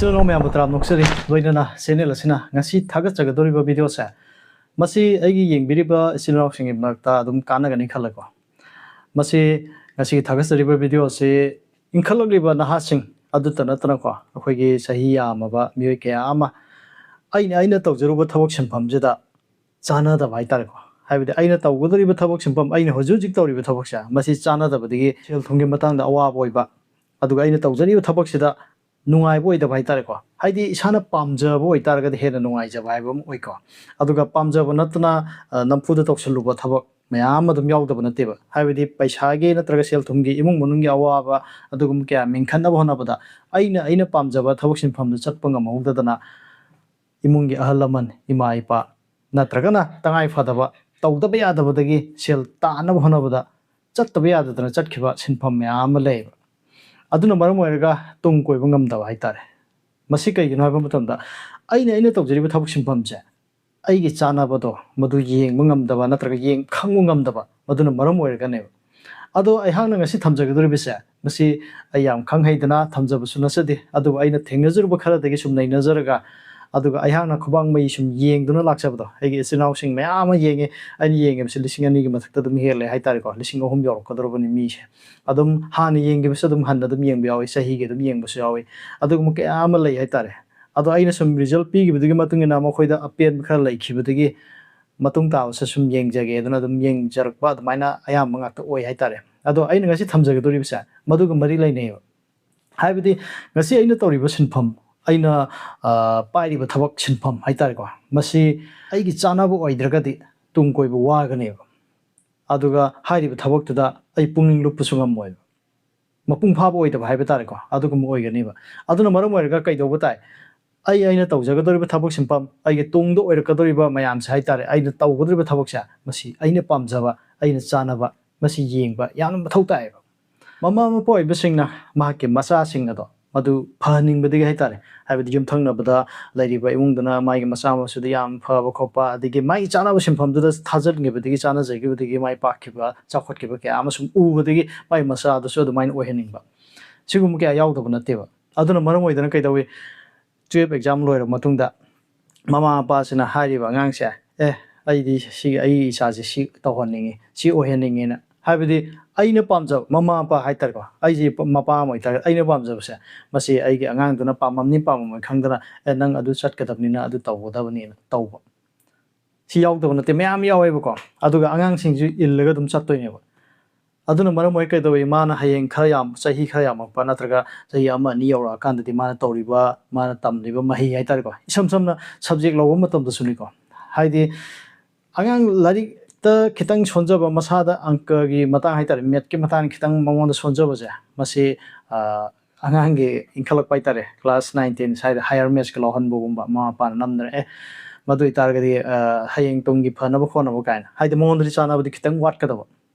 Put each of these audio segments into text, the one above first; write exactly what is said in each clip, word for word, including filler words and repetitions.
ꯏꯆꯤꯜ ꯏꯅꯥꯎ ꯃꯌꯥꯝꯕꯨ ꯇꯔꯥꯝꯅ ꯑꯣꯛꯆꯔꯤ꯫ ꯂꯣꯏꯅꯅ ꯆꯦꯅꯦꯜ ꯑꯁꯤꯅ ꯉꯁꯤ ꯊꯥꯒꯠꯆꯒꯗꯧꯔꯤꯕ ꯚꯤꯗꯤꯑꯣꯁꯦ, ꯃꯁꯤ ꯑꯩꯒꯤ ꯌꯦꯡꯕꯤꯔꯤꯕ ꯏꯆꯤꯜ ꯏꯅꯥꯎꯁꯤꯡꯒꯤ ꯃꯔꯛꯇ ꯑꯗꯨꯝ ꯀꯥꯟꯅꯒꯅꯤ ꯈꯜꯂꯦꯀꯣ꯫ ꯃꯁꯤ ꯉꯁꯤꯒꯤ ꯊꯥꯒꯠꯆꯔꯤꯕ ꯚꯤꯗꯤꯑꯣ ꯑꯁꯤ ꯏꯟꯈꯠꯂꯛꯂꯤꯕ ꯅꯍꯥꯁꯤꯡ ꯑꯗꯨꯇ ꯅꯠꯇꯅꯀꯣ, ꯑꯩꯈꯣꯏꯒꯤ ꯆꯍꯤ ꯌꯥꯝꯃꯕ ꯃꯤꯑꯣꯏ ꯀꯌꯥ ꯑꯃ ꯑꯩꯅ, ꯑꯩꯅ ꯇꯧꯖꯔꯨꯕ ꯊꯕꯛ ꯁꯤꯟꯐꯝꯁꯤꯗ ꯆꯥꯟꯅꯗꯕ ꯍꯥꯏꯇꯥꯔꯦꯀꯣ꯫ ꯍꯥꯏꯕꯗꯤ ꯑꯩꯅ ꯇꯧꯒꯗꯧꯔꯤꯕ ꯊꯕꯛ ꯁꯤꯟꯐꯝ, ꯑꯩꯅ ꯍꯧꯖꯤꯛ ꯍꯧꯖꯤꯛ ꯇꯧꯔꯤꯕ ꯊꯕꯛꯁꯦ, ꯃꯁꯤ ꯆꯥꯟꯅꯗꯕꯗꯒꯤ ꯁꯦꯜ ꯊꯨꯝꯒꯤ ꯃꯇꯥꯡꯗ ꯑꯋꯥꯕ ꯑꯣꯏꯕ, ꯑꯗꯨꯒ ꯑꯩꯅ ꯇꯧꯖꯔꯤꯕ ꯊꯕꯛꯁꯤꯗ ꯅꯨꯡꯉꯥꯏꯕ ꯑꯣꯏꯗꯕ ꯍꯥꯏꯇꯥꯔꯦꯀꯣ꯫ ꯍꯥꯏꯗꯤ ꯏꯁꯥꯅ ꯄꯥꯝꯖꯕ ꯑꯣꯏꯇꯥꯔꯒꯗꯤ ꯍꯦꯟꯅ ꯅꯨꯡꯉꯥꯏꯖꯕ ꯍꯥꯏꯕ ꯑꯃ ꯑꯣꯏꯀꯣ꯫ ꯑꯗꯨꯒ ꯄꯥꯝꯖꯕ ꯅꯠꯇꯅ, ꯑ, ꯅꯝꯐꯨꯗ ꯇꯧꯁꯜꯂꯨꯕ ꯊꯕꯛ ꯃꯌꯥꯝ ꯑꯃ ꯑꯗꯨꯝ ꯌꯥꯎꯗꯕ ꯅꯠꯇꯦꯕ꯫ ꯍꯥꯏꯕꯗꯤ ꯄꯩꯁꯥꯒꯤ ꯅꯠꯇ꯭ꯔꯒ ꯁꯦꯜ ꯊꯨꯝꯒꯤ, ꯏꯃꯨꯡ ꯃꯅꯨꯡꯒꯤ ꯑꯋꯥꯕ, ꯑꯗꯨꯒꯨꯝꯕ ꯀꯌꯥ ꯃꯦꯟꯈꯠꯅꯕ ꯍꯣꯠꯅꯕꯗ ꯑꯩꯅ, ꯑꯩꯅ ꯄꯥꯝꯖꯕ ꯊꯕꯛ ꯁꯤꯟꯐꯝꯗ ꯆꯠꯄ ꯉꯝꯍꯧꯗꯗꯅ ꯏꯃꯨꯡꯒꯤ ꯑꯍꯜ ꯂꯃꯟ, ꯏꯃꯥ ꯏꯄꯥ, ꯅꯠꯇ꯭ꯔꯒꯅ ꯇꯉꯥꯏ ꯐꯗꯕ ꯇꯧꯗꯕ ꯌꯥꯗꯕꯗꯒꯤ ꯁꯦꯜ ꯇꯥꯟꯅꯕ ꯍꯣꯠꯅꯕꯗ ꯆꯠꯇꯕ ꯌꯥꯗꯗꯅ ꯆꯠꯈꯤꯕ ꯁꯤꯟꯐꯝ ꯃꯌꯥꯝ ꯑꯃ ꯂꯩꯌꯦꯕ꯫ ꯑꯗꯨꯅ ꯃꯔꯝ ꯑꯣꯏꯔꯒ ꯇꯨꯡ ꯀꯣꯏꯕ ꯉꯝꯗꯕ ꯍꯥꯏꯇꯥꯔꯦ꯫ ꯃꯁꯤ ꯀꯩꯒꯤꯅꯣ ꯍꯥꯏꯕ ꯃꯇꯝꯗ, ꯑꯩꯅ, ꯑꯩꯅ ꯇꯧꯖꯔꯤꯕ ꯊꯕꯛ ꯁꯤꯟꯐꯝꯁꯦ ꯑꯩꯒꯤ ꯆꯥꯅꯕꯗꯣ ꯃꯗꯨ ꯌꯦꯡꯕ ꯉꯝꯗꯕ ꯅꯠꯇ꯭ꯔꯒ ꯌꯦꯡ ꯈꯪꯕ ꯉꯝꯗꯕ, ꯃꯗꯨꯅ ꯃꯔꯝ ꯑꯣꯏꯔꯒꯅꯦꯕ꯫ ꯑꯗꯣ ꯑꯩꯍꯥꯛꯅ ꯉꯁꯤ ꯊꯝꯖꯒꯗꯧꯔꯤꯕꯁꯦ, ꯃꯁꯤ ꯑꯩ ꯌꯥꯝ ꯈꯪ ꯍꯩꯗꯅ ꯊꯝꯖꯕꯁꯨ ꯅꯠꯆꯗꯦ, ꯑꯗꯨꯕꯨ ꯑꯩꯅ ꯊꯦꯡꯅꯖꯔꯨꯕ ꯈꯔꯗꯒꯤ ꯁꯨꯝ ꯅꯩꯅꯖꯔꯒ, ꯑꯗꯨꯒ ꯑꯩꯍꯥꯛꯅ ꯈꯨꯕꯥꯡ ꯃꯩ ꯁꯨꯝ ꯌꯦꯡꯗꯨꯅ ꯂꯥꯛꯆꯕꯗꯣ, ꯑꯩꯒꯤ ꯏꯆꯤꯜ ꯏꯅꯥꯎꯁꯤꯡ ꯃꯌꯥꯝ ꯑꯃ ꯌꯦꯡꯉꯦ꯫ ꯑꯩꯅ ꯌꯦꯡꯉꯤꯕꯁꯦ ꯂꯤꯁꯤꯡ ꯑꯅꯤꯒꯤ ꯃꯊꯛꯇ ꯑꯗꯨꯝ ꯍꯦꯜꯂꯦ ꯍꯥꯏꯇꯥꯔꯦꯀꯣ, ꯂꯤꯁꯤꯡ ꯑꯍꯨꯝ ꯌꯧꯔꯛꯀꯗꯧꯔꯕꯅꯤ ꯃꯤꯁꯦ꯫ ꯑꯗꯨꯝ ꯍꯥꯟꯅ ꯌꯦꯡꯈꯤꯕꯁꯨ ꯑꯗꯨꯝ ꯍꯟꯅ ꯑꯗꯨꯝ ꯌꯦꯡꯕ ꯌꯥꯎꯏ, ꯆꯍꯤꯒꯤ ꯑꯗꯨꯝ ꯌꯦꯡꯕꯁꯨ ꯌꯥꯎꯏ, ꯑꯗꯨꯒꯨꯝꯕ ꯀꯌꯥ ꯑꯃ ꯂꯩ ꯍꯥꯏꯇꯥꯔꯦ꯫ ꯑꯗꯣ ꯑꯩꯅ ꯁꯨꯝ ꯔꯤꯖꯜ ꯄꯤꯈꯤꯕꯗꯨꯒꯤ ꯃꯇꯨꯡ ꯏꯟꯅ ꯃꯈꯣꯏꯗ ꯑꯄꯦꯟꯕ ꯈꯔ ꯂꯩꯈꯤꯕꯗꯒꯤ ꯃꯇꯨꯡ ꯇꯥꯕꯁꯨ ꯁꯨꯝ ꯌꯦꯡꯖꯒꯦ ꯑꯗꯨꯅ ꯑꯗꯨꯝ ꯌꯦꯡꯖꯔꯛꯄ ꯑꯗꯨꯃꯥꯏꯅ ꯑꯌꯥꯝꯕ ꯉꯥꯛꯇ ꯑꯣꯏ ꯍꯥꯏꯇꯥꯔꯦ꯫ ꯑꯗꯣ ꯑꯩꯅ ꯉꯁꯤ ꯊꯝꯖꯒꯗꯧꯔꯤꯕꯁꯦ ꯃꯗꯨꯒ ꯃꯔꯤ ꯂꯩꯅꯩꯌꯦꯕ꯫ ꯍꯥꯏꯕꯗꯤ ꯉꯁꯤ ꯑꯩꯅ ꯇꯧꯔꯤꯕ ꯁꯤꯟꯐꯝ, ꯑꯩꯅ, ꯑ, ꯄꯥꯏꯔꯤꯕ ꯊꯕꯛ ꯁꯤꯟꯐꯝ ꯍꯥꯏꯇꯥꯔꯦꯀꯣ, ꯃꯁꯤ ꯑꯩꯒꯤ ꯆꯥꯅꯕ ꯑꯣꯏꯗ꯭ꯔꯒꯗꯤ ꯇꯨꯡ ꯀꯣꯏꯕ ꯋꯥꯒꯅꯦꯕ꯫ ꯑꯗꯨꯒ ꯍꯥꯏꯔꯤꯕ ꯊꯕꯛꯇꯨꯗ ꯑꯩ ꯄꯨꯛꯅꯤꯡ ꯂꯨꯞꯄꯁꯨ ꯉꯝꯃꯣꯏꯕ꯫ ꯃꯄꯨꯡ ꯐꯥꯕ ꯑꯣꯏꯗꯕ ꯍꯥꯏꯕ ꯇꯥꯔꯦꯀꯣ, ꯑꯗꯨꯒꯨꯝꯕ ꯑꯣꯏꯒꯅꯦꯕ꯫ ꯑꯗꯨꯅ ꯃꯔꯝ ꯑꯣꯏꯔꯒ ꯀꯩꯗꯧꯕ ꯇꯥꯏ? ꯑꯩ, ꯑꯩꯅ ꯇꯧꯖꯒꯗꯧꯔꯤꯕ ꯊꯕꯛ ꯁꯤꯟꯐꯝ, ꯑꯩꯒꯤ ꯇꯨꯡꯗ ꯑꯣꯏꯔꯛꯀꯗꯧꯔꯤꯕ ꯃꯌꯥꯝꯁꯦ ꯍꯥꯏꯇꯥꯔꯦ, ꯑꯩꯅ ꯇꯧꯒꯗꯧꯔꯤꯕ ꯊꯕꯛꯁꯦ, ꯃꯁꯤ ꯑꯩꯅ ꯄꯥꯝꯖꯕ, ꯑꯩꯅ ꯆꯥꯅꯕ, ꯃꯁꯤ ꯌꯦꯡꯕ ꯌꯥꯝꯅ ꯃꯊꯧ ꯇꯥꯏꯌꯦꯕ꯫ ꯃꯃꯥ ꯃꯄꯥ ꯑꯣꯏꯕꯁꯤꯡꯅ ꯃꯍꯥꯛꯀꯤ ꯃꯆꯥꯁꯤꯡ ꯑꯗꯣ ꯃꯗꯨ ꯐꯍꯟꯅꯤꯡꯕꯗꯒꯤ ꯍꯥꯏꯇꯥꯔꯦ, ꯍꯥꯏꯕꯗꯤ ꯌꯨꯝꯊꯪꯅꯕꯗ ꯂꯩꯔꯤꯕ ꯏꯃꯨꯡꯗꯨꯅ ꯃꯥꯒꯤ ꯃꯆꯥ ꯃꯁꯨꯗ ꯌꯥꯝ ꯐꯕ ꯈꯣꯠꯄ, ꯑꯗꯒꯤ ꯃꯥꯒꯤ ꯆꯥꯅꯕ ꯁꯤꯟꯐꯝꯗꯨꯗ ꯊꯥꯖꯤꯟꯈꯤꯕꯗꯒꯤ, ꯆꯥꯅꯖꯈꯤꯕꯗꯒꯤ ꯃꯥꯏ ꯄꯥꯛꯈꯤꯕ, ꯆꯥꯎꯈꯠꯈꯤꯕ ꯀꯌꯥ ꯑꯃ ꯁꯨꯝ ꯎꯕꯗꯒꯤ ꯃꯥꯒꯤ ꯃꯆꯥꯗꯨꯁꯨ ꯑꯗꯨꯃꯥꯏꯅ ꯑꯣꯏꯍꯟꯅꯤꯡꯕ, ꯁꯤꯒꯨꯝꯕ ꯀꯌꯥ ꯌꯥꯎꯗꯕ ꯅꯠꯇꯦꯕ꯫ ꯑꯗꯨꯅ ꯃꯔꯝ ꯑꯣꯏꯗꯅ ꯀꯩꯗꯧꯏ, ꯇꯨꯌꯦꯜꯞ ꯑꯦꯛꯖꯥꯝ ꯂꯣꯏꯔꯕ ꯃꯇꯨꯡꯗ ꯃꯃꯥ ꯃꯄꯥꯁꯤꯅ ꯍꯥꯏꯔꯤꯕ ꯑꯉꯥꯡꯁꯦ, "ꯑꯦ, ꯑꯩꯗꯤ ꯁꯤ, ꯑꯩꯒꯤ ꯏꯆꯥꯁꯦ ꯁꯤ ꯇꯧꯍꯟꯅꯤꯡꯉꯤ, ꯁꯤ ꯑꯣꯏꯍꯟꯅꯤꯡꯉꯦꯅ", ꯍꯥꯏꯕꯗꯤ ꯑꯩꯅ ꯄꯥꯝꯖꯕ, ꯃꯃꯥ ꯃꯄꯥ ꯍꯥꯏꯇꯥꯔꯦꯀꯣ, ꯑꯩꯁꯦ ꯃꯄꯥ ꯑꯃ ꯑꯣꯏꯇꯥꯔꯒꯗꯤ ꯑꯩꯅ ꯄꯥꯝꯖꯕꯁꯦ ꯃꯁꯤ ꯑꯩꯒꯤ ꯑꯉꯥꯡꯗꯨꯅ ꯄꯥꯝꯃꯝꯅꯤ ꯄꯥꯝꯃꯝꯃꯣꯏ ꯈꯪꯗꯅ, "ꯑꯦ, ꯅꯪ ꯑꯗꯨ ꯆꯠꯀꯗꯕꯅꯤꯅ ꯑꯗꯨ ꯇꯧꯒꯗꯕꯅꯤꯅ" ꯇꯧꯕ꯫ ꯁꯤ ꯌꯥꯎꯗꯕ ꯅꯠꯇꯦ, ꯃꯌꯥꯝ ꯌꯥꯎꯋꯦꯕꯀꯣ꯫ ꯑꯗꯨꯒ ꯑꯉꯥꯡꯁꯤꯡꯁꯨ ꯏꯜꯂꯒ ꯑꯗꯨꯝ ꯆꯠꯇꯣꯏꯅꯦꯕ꯫ ꯑꯗꯨꯅ ꯃꯔꯝ ꯑꯣꯏꯔ ꯀꯩꯗꯧꯏ, ꯃꯥꯅ ꯍꯌꯦꯡ ꯈꯔ ꯌꯥꯝ, ꯆꯍꯤ ꯈꯔ ꯌꯥꯝꯃꯛꯄ ꯅꯠꯇ꯭ꯔꯒ ꯆꯍꯤ ꯑꯃ ꯑꯅꯤ ꯌꯧꯔꯛꯑꯀꯥꯟꯗꯗꯤ ꯃꯥꯅ ꯇꯧꯔꯤꯕ, ꯃꯥꯅ ꯇꯝꯂꯤꯕ ꯃꯍꯩ ꯍꯥꯏꯇꯥꯔꯦꯀꯣ, ꯏꯁꯝ ꯁꯝꯅ ꯁꯕꯖꯦꯛ ꯂꯧꯕ ꯃꯇꯝꯗꯁꯨꯅꯤꯀꯣ, ꯍꯥꯏꯗꯤ ꯑꯉꯥꯡ ꯂꯥꯏꯔꯤꯛꯇ ꯈꯤꯇꯪ ꯁꯣꯟꯖꯕ, ꯃꯁꯥꯗ ꯑꯪꯀꯒꯤ ꯃꯇꯥꯡ ꯍꯥꯏꯇꯥꯔꯦ, ꯃꯦꯠꯀꯤ ꯃꯇꯥꯡ ꯈꯤꯇꯪ ꯃꯉꯣꯟꯗ ꯁꯣꯟꯖꯕꯁꯦ, ꯃꯁꯤ, ꯑ, ꯑꯉꯥꯡꯒꯤ ꯏꯟꯈꯠꯂꯛꯄ ꯍꯥꯏꯇꯥꯔꯦ, ꯀ꯭ꯂꯥꯁ ꯅꯥꯏꯟ ꯇꯦꯟ ꯁ꯭ꯋꯥꯏꯗ ꯍꯥꯌꯔ ꯃꯦꯠꯁꯀ ꯂꯧꯍꯟꯕꯒꯨꯝꯕ, ꯃꯃꯥ ꯃꯄꯥꯅ ꯅꯝꯗꯅ, "ꯑꯦ, ꯃꯗꯨ ꯑꯣꯏꯇꯥꯔꯒꯗꯤ, ꯑ, ꯍꯌꯦꯡ ꯇꯨꯡꯒꯤ ꯐꯅꯕ ꯈꯣꯠꯅꯕ" ꯀꯥꯏꯅ, ꯍꯥꯏꯗꯤ ꯃꯉꯣꯟꯗꯗꯤ ꯆꯥꯅꯕꯗꯤ ꯈꯤꯇꯪ ꯋꯥꯠꯀꯗꯕ,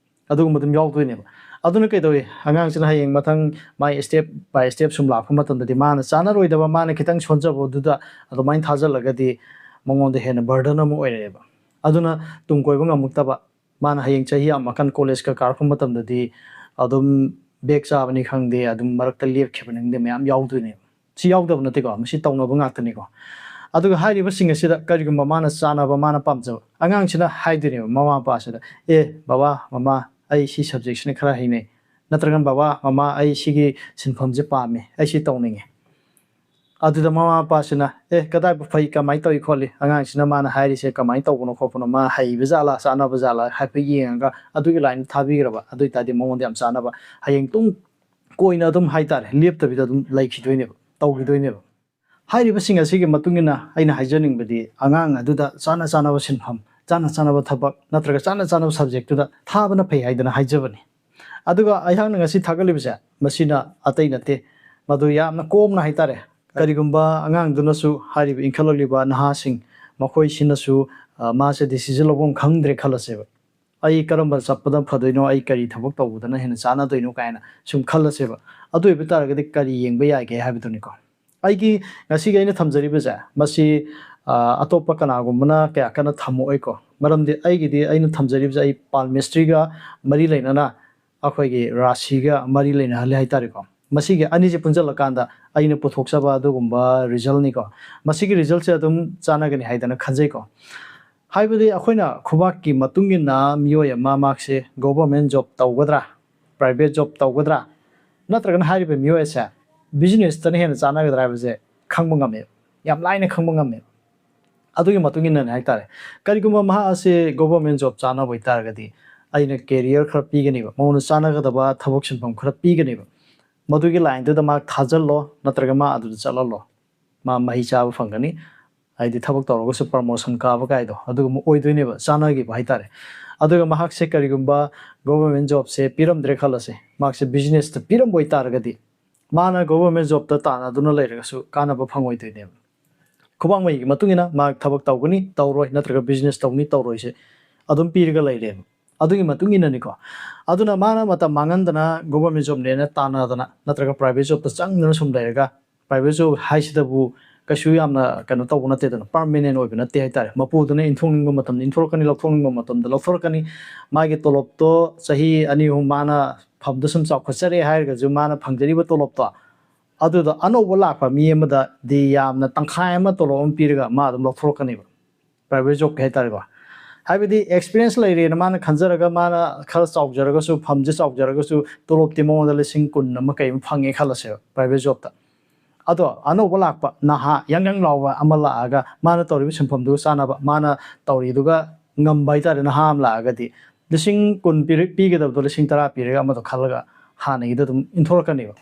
ꯑꯗꯨꯒꯨꯝꯕ ꯑꯗꯨꯝ ꯌꯥꯎꯗꯣꯏꯅꯦꯕ꯫ ꯑꯗꯨꯅ ꯀꯩꯗꯧꯏ, ꯑꯉꯥꯡꯁꯤꯅ ꯍꯌꯦꯡ ꯃꯊꯪ ꯃꯥꯏ step by step ꯁꯨꯝ ꯂꯥꯛꯄ ꯃꯇꯝꯗꯗꯤ ꯃꯥꯅ ꯆꯥꯅꯔꯣꯏꯗꯕ, ꯃꯥꯅ ꯈꯤꯇꯪ ꯁꯣꯟꯖꯕꯗꯨꯗ ꯑꯗꯨꯃꯥꯏꯅ ꯊꯥꯖꯜꯂꯒꯗꯤ ꯃꯉꯣꯟꯗ ꯍꯦꯟꯅ ꯕꯔꯗꯟ ꯑꯃ ꯑꯣꯏꯔꯛꯑꯦꯕ꯫ ꯑꯗꯨꯅ ꯇꯨꯡ ꯀꯣꯏꯕ ꯉꯝꯃꯛꯇꯕ, ꯃꯥꯅ ꯍꯌꯦꯡ ꯆꯍꯤ ꯌꯥꯝꯃꯀꯥꯟ ꯀꯣꯂꯦꯖꯀ ꯀꯥꯔꯛꯄ ꯃꯇꯝꯗꯗꯤ ꯑꯗꯨꯝ ꯕꯦꯛ ꯆꯥꯕꯅꯤ ꯈꯪꯗꯦ, ꯑꯗꯨꯝ ꯃꯔꯛꯇ ꯂꯦꯞꯈꯤꯕꯅꯤ ꯈꯪꯗꯦ, ꯃꯌꯥꯝ ꯌꯥꯎꯗꯣꯏꯅꯦꯕ꯫ ꯁꯤ ꯌꯥꯎꯗꯕ ꯅꯠꯇꯦꯀꯣ, ꯃꯁꯤ ꯇꯧꯅꯕ ꯉꯥꯛꯇꯅꯤꯀꯣ꯫ ꯑꯗꯨꯒ ꯍꯥꯏꯔꯤꯕꯁꯤꯡ ꯑꯁꯤꯗ ꯀꯔꯤꯒꯨꯝꯕ ꯃꯥꯅ ꯆꯥꯅꯕ, ꯃꯥꯅ ꯄꯥꯝꯖꯕ, ꯑꯉꯥꯡꯁꯤꯅ ꯍꯥꯏꯗꯣꯏꯅꯦꯕ ꯃꯃꯥ ꯃꯄꯥꯁꯤꯗ, "ꯑꯦ ꯕꯕꯥ, ꯃꯃꯥ, ꯑꯩ ꯁꯤ ꯁꯕꯖꯦꯛꯁꯤꯅ ꯈꯔ ꯍꯩꯅꯩ", ꯅꯠꯇ꯭ꯔꯒꯅ "ꯕꯕꯥ, ꯃꯃꯥ, ꯑꯩ ꯁꯤꯒꯤ ꯁꯤꯟꯐꯝꯁꯦ ꯄꯥꯝꯃꯦ, ꯑꯩ ꯁꯤ ꯇꯧꯅꯤꯡꯉꯦ"꯫ ꯑꯗꯨꯗ ꯃꯃꯥ ꯃꯄꯥꯁꯤꯅ, "ꯑꯦ, ꯀꯗꯥꯏꯕꯨ ꯐꯩ, ꯀꯃꯥꯏꯅ ꯇꯧꯏ ꯈꯣꯠꯂꯤ, ꯑꯉꯥꯡꯁꯤꯅ ꯃꯥꯅ ꯍꯥꯏꯔꯤꯁꯦ ꯀꯃꯥꯏꯅ ꯇꯧꯕꯅꯣ ꯈꯣꯠꯄꯅꯣ, ꯃꯥ ꯍꯩꯕ ꯖꯥꯠꯂꯥ, ꯆꯥꯅꯕ ꯖꯥꯠꯂꯥ" ꯍꯥꯏꯐꯦꯠ ꯌꯦꯡꯉꯒ ꯑꯗꯨꯒꯤ ꯂꯥꯏꯟꯗ ꯊꯥꯕꯤꯈ꯭ꯔꯕ, ꯑꯗꯨ ꯑꯣꯏꯇꯥꯔꯗꯤ ꯃꯉꯣꯟꯗ ꯌꯥꯝ ꯆꯥꯅꯕ, ꯍꯌꯦꯡ ꯇꯨꯡ ꯀꯣꯏꯅ ꯑꯗꯨꯝ ꯍꯥꯏꯇꯥꯔꯦ, ꯂꯦꯞꯇꯕꯤꯗ ꯑꯗꯨꯝ ꯂꯩꯈꯤꯗꯣꯏꯅꯦꯕ, ꯇꯧꯈꯤꯗꯣꯏꯅꯦꯕ꯫ ꯍꯥꯏꯔꯤꯕꯁꯤꯡ ꯑꯁꯤꯒꯤ ꯃꯇꯨꯡ ꯏꯟꯅ ꯑꯩꯅ ꯍꯥꯏꯖꯅꯤꯡꯕꯗꯤ, ꯑꯉꯥꯡ ꯑꯗꯨꯗ ꯆꯥꯅ ꯆꯥꯅꯕ ꯁꯤꯟꯐꯝ, ꯆꯥꯅ ꯆꯥꯅꯕ ꯊꯕꯛ ꯅꯠꯇ꯭ꯔꯒ ꯆꯥꯅ ꯆꯥꯅꯕ ꯁꯕꯖꯦꯛꯇꯨꯗ ꯊꯥꯕꯅ ꯐꯩ ꯍꯥꯏꯗꯅ ꯍꯥꯏꯖꯕꯅꯤ꯫ ꯑꯗꯨꯒ ꯑꯩꯍꯥꯛꯅ ꯉꯁꯤ ꯊꯥꯒꯠꯂꯤꯕꯁꯦ, ꯃꯁꯤꯅ ꯑꯇꯩ ꯅꯠꯇꯦ, ꯃꯗꯨ ꯌꯥꯝꯅ ꯀꯣꯝꯅ ꯍꯥꯏꯇꯥꯔꯦ꯫ ꯀꯔꯤꯒꯨꯝꯕ ꯑꯉꯥꯡꯗꯨꯅꯁꯨ, ꯍꯥꯏꯔꯤꯕ ꯏꯟꯈꯠꯂꯛꯂꯤꯕ ꯅꯍꯥꯁꯤꯡ ꯃꯈꯣꯏꯁꯤꯅꯁꯨ, ꯑ, ꯃꯥꯁꯦ ꯗꯤꯁꯤꯖꯟ ꯂꯧꯐꯝ ꯈꯪꯗ꯭ꯔꯦ ꯈꯜꯂꯁꯦꯕ꯫ "ꯑꯩ ꯀꯔꯝꯕ ꯆꯠꯄꯗ ꯐꯗꯣꯏꯅꯣ, ꯑꯩ ꯀꯔꯤ ꯊꯕꯛ ꯇꯧꯕꯗꯅ ꯍꯦꯟꯅ ꯆꯥꯟꯅꯗꯣꯏꯅꯣ?" ꯀꯥꯏꯅ ꯁꯨꯝ ꯈꯜꯂꯁꯦꯕ꯫ ꯑꯗꯨ ꯑꯣꯏꯕ ꯇꯥꯔꯒꯗꯤ ꯀꯔꯤ ꯌꯦꯡꯕ ꯌꯥꯒꯦ ꯍꯥꯏꯕꯗꯨꯅꯤꯀꯣ꯫ ꯑꯩꯒꯤ ꯉꯁꯤꯒꯤ ꯑꯩꯅ ꯊꯝꯖꯔꯤꯕꯁꯦ, ꯃꯁꯤ, ꯑ, ꯑꯇꯣꯞꯄ ꯀꯅꯥꯒꯨꯝꯕꯅ ꯀꯌꯥ ꯀꯟꯅ ꯊꯝꯃꯛꯑꯣꯏꯀꯣ꯫ ꯃꯔꯝꯗꯤ ꯑꯩꯒꯤꯗꯤ, ꯑꯩꯅ ꯊꯝꯖꯔꯤꯕꯁꯦ ꯑꯩ ꯄꯥꯜꯃꯤꯁꯇ꯭ꯔꯤꯒ ꯃꯔꯤ ꯂꯩꯅꯅ, ꯑꯩꯈꯣꯏꯒꯤ ꯔꯥꯁꯤꯒ ꯃꯔꯤ ꯂꯩꯅꯍꯜꯂꯤ ꯍꯥꯏꯇꯥꯔꯦꯀꯣ꯫ ꯃꯁꯤꯒꯤ ꯑꯅꯤꯁꯦ ꯄꯨꯟꯁꯤꯜꯂꯀꯥꯟꯗ ꯑꯩꯅ ꯄꯨꯊꯣꯛꯆꯕ ꯑꯗꯨꯒꯨꯝꯕ ꯔꯤꯖꯜꯅꯤꯀꯣ꯫ ꯃꯁꯤꯒꯤ ꯔꯤꯖꯜꯁꯦ ꯑꯗꯨꯝ ꯆꯥꯟꯅꯒꯅꯤ ꯍꯥꯏꯗꯅ ꯈꯟꯖꯩꯀꯣ꯫ ꯍꯥꯏꯕꯗꯤ ꯑꯩꯈꯣꯏꯅ ꯈꯨꯕꯥꯛꯀꯤ ꯃꯇꯨꯡ ꯏꯟꯅ ꯃꯤꯑꯣꯏ ꯑꯃ ꯃꯍꯥꯛꯁꯦ ꯒꯣꯚꯔꯟꯃꯦꯟ ꯖꯣꯕ ꯇꯧꯒꯗ꯭ꯔꯥ, ꯄ꯭ꯔꯥꯏꯚꯦꯠ ꯖꯣꯕ ꯇꯧꯒꯗ꯭ꯔꯥ, ꯅꯠꯇ꯭ꯔꯒꯅ ꯍꯥꯏꯔꯤꯕ ꯃꯤꯑꯣꯏ ꯑꯁꯦ ꯕꯤꯖꯤꯅꯦꯁꯇꯅ ꯍꯦꯟꯅ ꯆꯥꯟꯅꯒꯗ꯭ꯔꯥ ꯍꯥꯏꯕꯁꯦ ꯈꯪꯕ ꯉꯝꯃꯦꯕ, ꯌꯥꯝ ꯂꯥꯏꯅ ꯈꯪꯕ ꯉꯝꯃꯦꯕ꯫ ꯑꯗꯨꯒꯤ ꯃꯇꯨꯡ ꯏꯟꯅꯅꯦ ꯍꯥꯏꯇꯥꯔꯦ꯫ ꯀꯔꯤꯒꯨꯝꯕ ꯃꯍꯥꯛ ꯑꯁꯤ ꯒꯣꯚꯔꯟꯃꯦꯟ ꯖꯣꯕ ꯆꯥꯅꯕ ꯑꯣꯏꯇꯥꯔꯒꯗꯤ ꯑꯩꯅ ꯀꯦꯔꯤꯌꯔ ꯈꯔ ꯄꯤꯒꯅꯦꯕ, ꯃꯉꯣꯟꯗ ꯆꯥꯟꯅꯒꯗꯕ ꯊꯕꯛ ꯁꯤꯟꯐꯝ ꯈꯔ ꯄꯤꯒꯅꯦꯕ꯫ ꯃꯗꯨꯒꯤ ꯂꯥꯏꯟꯗꯨꯗ ꯃꯥ ꯊꯥꯖꯤꯜꯂꯣ, ꯅꯠꯇ꯭ꯔꯒ ꯃꯥ ꯑꯗꯨꯗ ꯆꯠꯍꯜꯂꯣ꯫ ꯃꯥ ꯃꯍꯩ ꯆꯥꯕ ꯐꯪꯒꯅꯤ꯫ ꯍꯥꯏꯗꯤ ꯊꯕꯛ ꯇꯧꯔꯒꯁꯨ ꯄ꯭ꯔꯃꯣꯁꯟ ꯀꯥꯕ ꯀꯥꯏꯗꯣ ꯑꯗꯨꯒꯨꯝꯕ ꯑꯣꯏꯗꯣꯏꯅꯦꯕ, ꯆꯥꯟꯅꯈꯤꯕ ꯍꯥꯏꯇꯥꯔꯦ꯫ ꯑꯗꯨꯒ ꯃꯍꯥꯛꯁꯦ ꯀꯔꯤꯒꯨꯝꯕ ꯒꯣꯚꯔꯟꯃꯦꯟ ꯖꯣꯕꯁꯦ ꯄꯤꯔꯝꯗ꯭ꯔꯦ ꯈꯜꯂꯁꯦ, ꯃꯍꯥꯛꯁꯦ ꯕꯤꯖꯤꯅꯦꯁꯇ ꯄꯤꯔꯝꯕ ꯑꯣꯏꯇꯥꯔꯒꯗꯤ ꯃꯥꯅ ꯒꯣꯚꯔꯟꯃꯦꯟ ꯖꯣꯕꯇ ꯇꯥꯟꯅꯗꯨꯅ ꯂꯩꯔꯒꯁꯨ ꯀꯥꯟꯅꯕ ꯐꯪꯉꯣꯏꯗꯣꯏꯅꯦꯕ꯫ ꯈꯨꯕꯥꯛ ꯃꯍꯩꯒꯤ ꯃꯇꯨꯡ ꯏꯟꯅ ꯃꯥ ꯊꯕꯛ ꯇꯧꯒꯅꯤ ꯇꯧꯔꯣꯏ, ꯅꯠꯇ꯭ꯔꯒ ꯕꯤꯖꯤꯅꯦꯁ ꯇꯧꯅꯤ ꯇꯧꯔꯣꯏꯁꯦ ꯑꯗꯨꯝ ꯄꯤꯔꯒ ꯂꯩꯔꯦꯕ꯫ ꯑꯗꯨꯒꯤ ꯃꯇꯨꯡ ꯏꯟꯅꯅꯤꯀꯣ꯫ ꯑꯗꯨꯅ ꯃꯥꯅ ꯃꯇꯝ ꯃꯥꯡꯍꯟꯗꯅ ꯒꯣꯚꯔꯟꯃꯦꯟ ꯖꯣꯕꯅꯦꯅ ꯇꯥꯟꯅꯗꯅ ꯅꯠꯇ꯭ꯔꯒ ꯄ꯭ꯔꯥꯏꯚꯦꯠ ꯖꯣꯕꯇ ꯆꯪꯗꯅ ꯁꯨꯝ ꯂꯩꯔꯒ, ꯄ꯭ꯔꯥꯏꯚꯦꯠ ꯖꯣꯕ ꯍꯥꯏꯁꯤꯗꯕꯨ ꯀꯩꯁꯨ ꯌꯥꯝꯅ ꯀꯩꯅꯣ ꯇꯧꯕ ꯅꯠꯇꯦꯗꯅ, ꯄꯔꯃꯅꯦꯟ ꯑꯣꯏꯕ ꯅꯠꯇꯦ ꯍꯥꯏꯇꯥꯔꯦ꯫ ꯃꯄꯨꯗꯨꯅ ꯏꯟꯊꯣꯛꯅꯤꯡꯕ ꯃꯇꯝꯗ ꯏꯟꯊꯣꯔꯛꯀꯅꯤ, ꯂꯧꯊꯣꯛꯅꯤꯡꯕ ꯃꯇꯝꯗ ꯂꯧꯊꯣꯔꯛꯀꯅꯤ꯫ ꯃꯥꯒꯤ ꯇꯣꯂꯣꯞꯇꯣ ꯆꯍꯤ ꯑꯅꯤ ꯑꯍꯨꯝ ꯃꯥꯅ ꯐꯝꯗ ꯁꯨꯝ ꯆꯥꯎꯈꯠꯆꯔꯦ ꯍꯥꯏꯔꯒꯁꯨ, ꯃꯥꯅ ꯐꯪꯖꯔꯤꯕ ꯇꯣꯂꯣꯞꯇꯣ ꯑꯗꯨꯗ ꯑꯅꯧꯕ ꯂꯥꯛꯄ ꯃꯤ ꯑꯃꯗꯗꯤ ꯌꯥꯝꯅ ꯇꯪꯈꯥꯏ ꯑꯃ ꯇꯣꯂꯣꯞ ꯑꯃ ꯄꯤꯔꯒ ꯃꯥ ꯑꯗꯨꯝ ꯂꯧꯊꯣꯔꯛꯀꯅꯦꯕ, ꯄ꯭ꯔꯥꯏꯚꯦꯠ ꯖꯣꯕꯀꯤ ꯍꯥꯏꯇꯥꯔꯦꯀꯣ꯫ ꯍꯥꯏꯕꯗꯤ ꯑꯦꯛꯁꯄꯤꯔꯤꯌꯦꯟꯁ ꯂꯩꯔꯦꯅ ꯃꯥꯅ ꯈꯟꯖꯔꯒ, ꯃꯥꯅ ꯈꯔ ꯆꯥꯎꯖꯔꯒꯁꯨ, ꯐꯝꯁꯦ ꯆꯥꯎꯖꯔꯒꯁꯨ, ꯇꯣꯂꯣꯞꯇꯤ ꯃꯉꯣꯟꯗ ꯂꯤꯁꯤꯡ ꯀꯨꯟ ꯑꯃ ꯀꯩ ꯑꯃ ꯐꯪꯉꯦ ꯈꯜꯂꯁꯦꯕ ꯄ꯭ꯔꯥꯏꯚꯦꯠ ꯖꯣꯕꯇ꯫ ꯑꯗꯣ ꯑꯅꯧꯕ ꯂꯥꯛꯄ ꯅꯍꯥ ꯌꯥꯡ ꯌꯥꯡ ꯂꯥꯎꯕ ꯑꯃ ꯂꯥꯛꯑꯒ, ꯃꯥꯅ ꯇꯧꯔꯤꯕ ꯁꯤꯟꯐꯝꯗꯨꯒ ꯆꯥꯟꯅꯕ, ꯃꯥꯅ ꯇꯧꯔꯤꯗꯨꯒ ꯉꯝꯕ ꯍꯥꯏꯇꯥꯔꯦ, ꯅꯍꯥ ꯑꯃ ꯂꯥꯛꯑꯒꯗꯤ ꯂꯤꯁꯤꯡ ꯀꯨꯟ ꯄꯤꯔ-, ꯄꯤꯒꯗꯕꯗꯣ ꯂꯤꯁꯤꯡ ꯇꯔꯥ ꯄꯤꯔꯒ ꯑꯃꯗꯣ ꯈꯜꯂꯒ ꯍꯥꯟꯅꯒꯤꯗꯣ ꯑꯗꯨꯝ ꯏꯟꯊꯣꯔꯛꯀꯅꯦꯕ꯫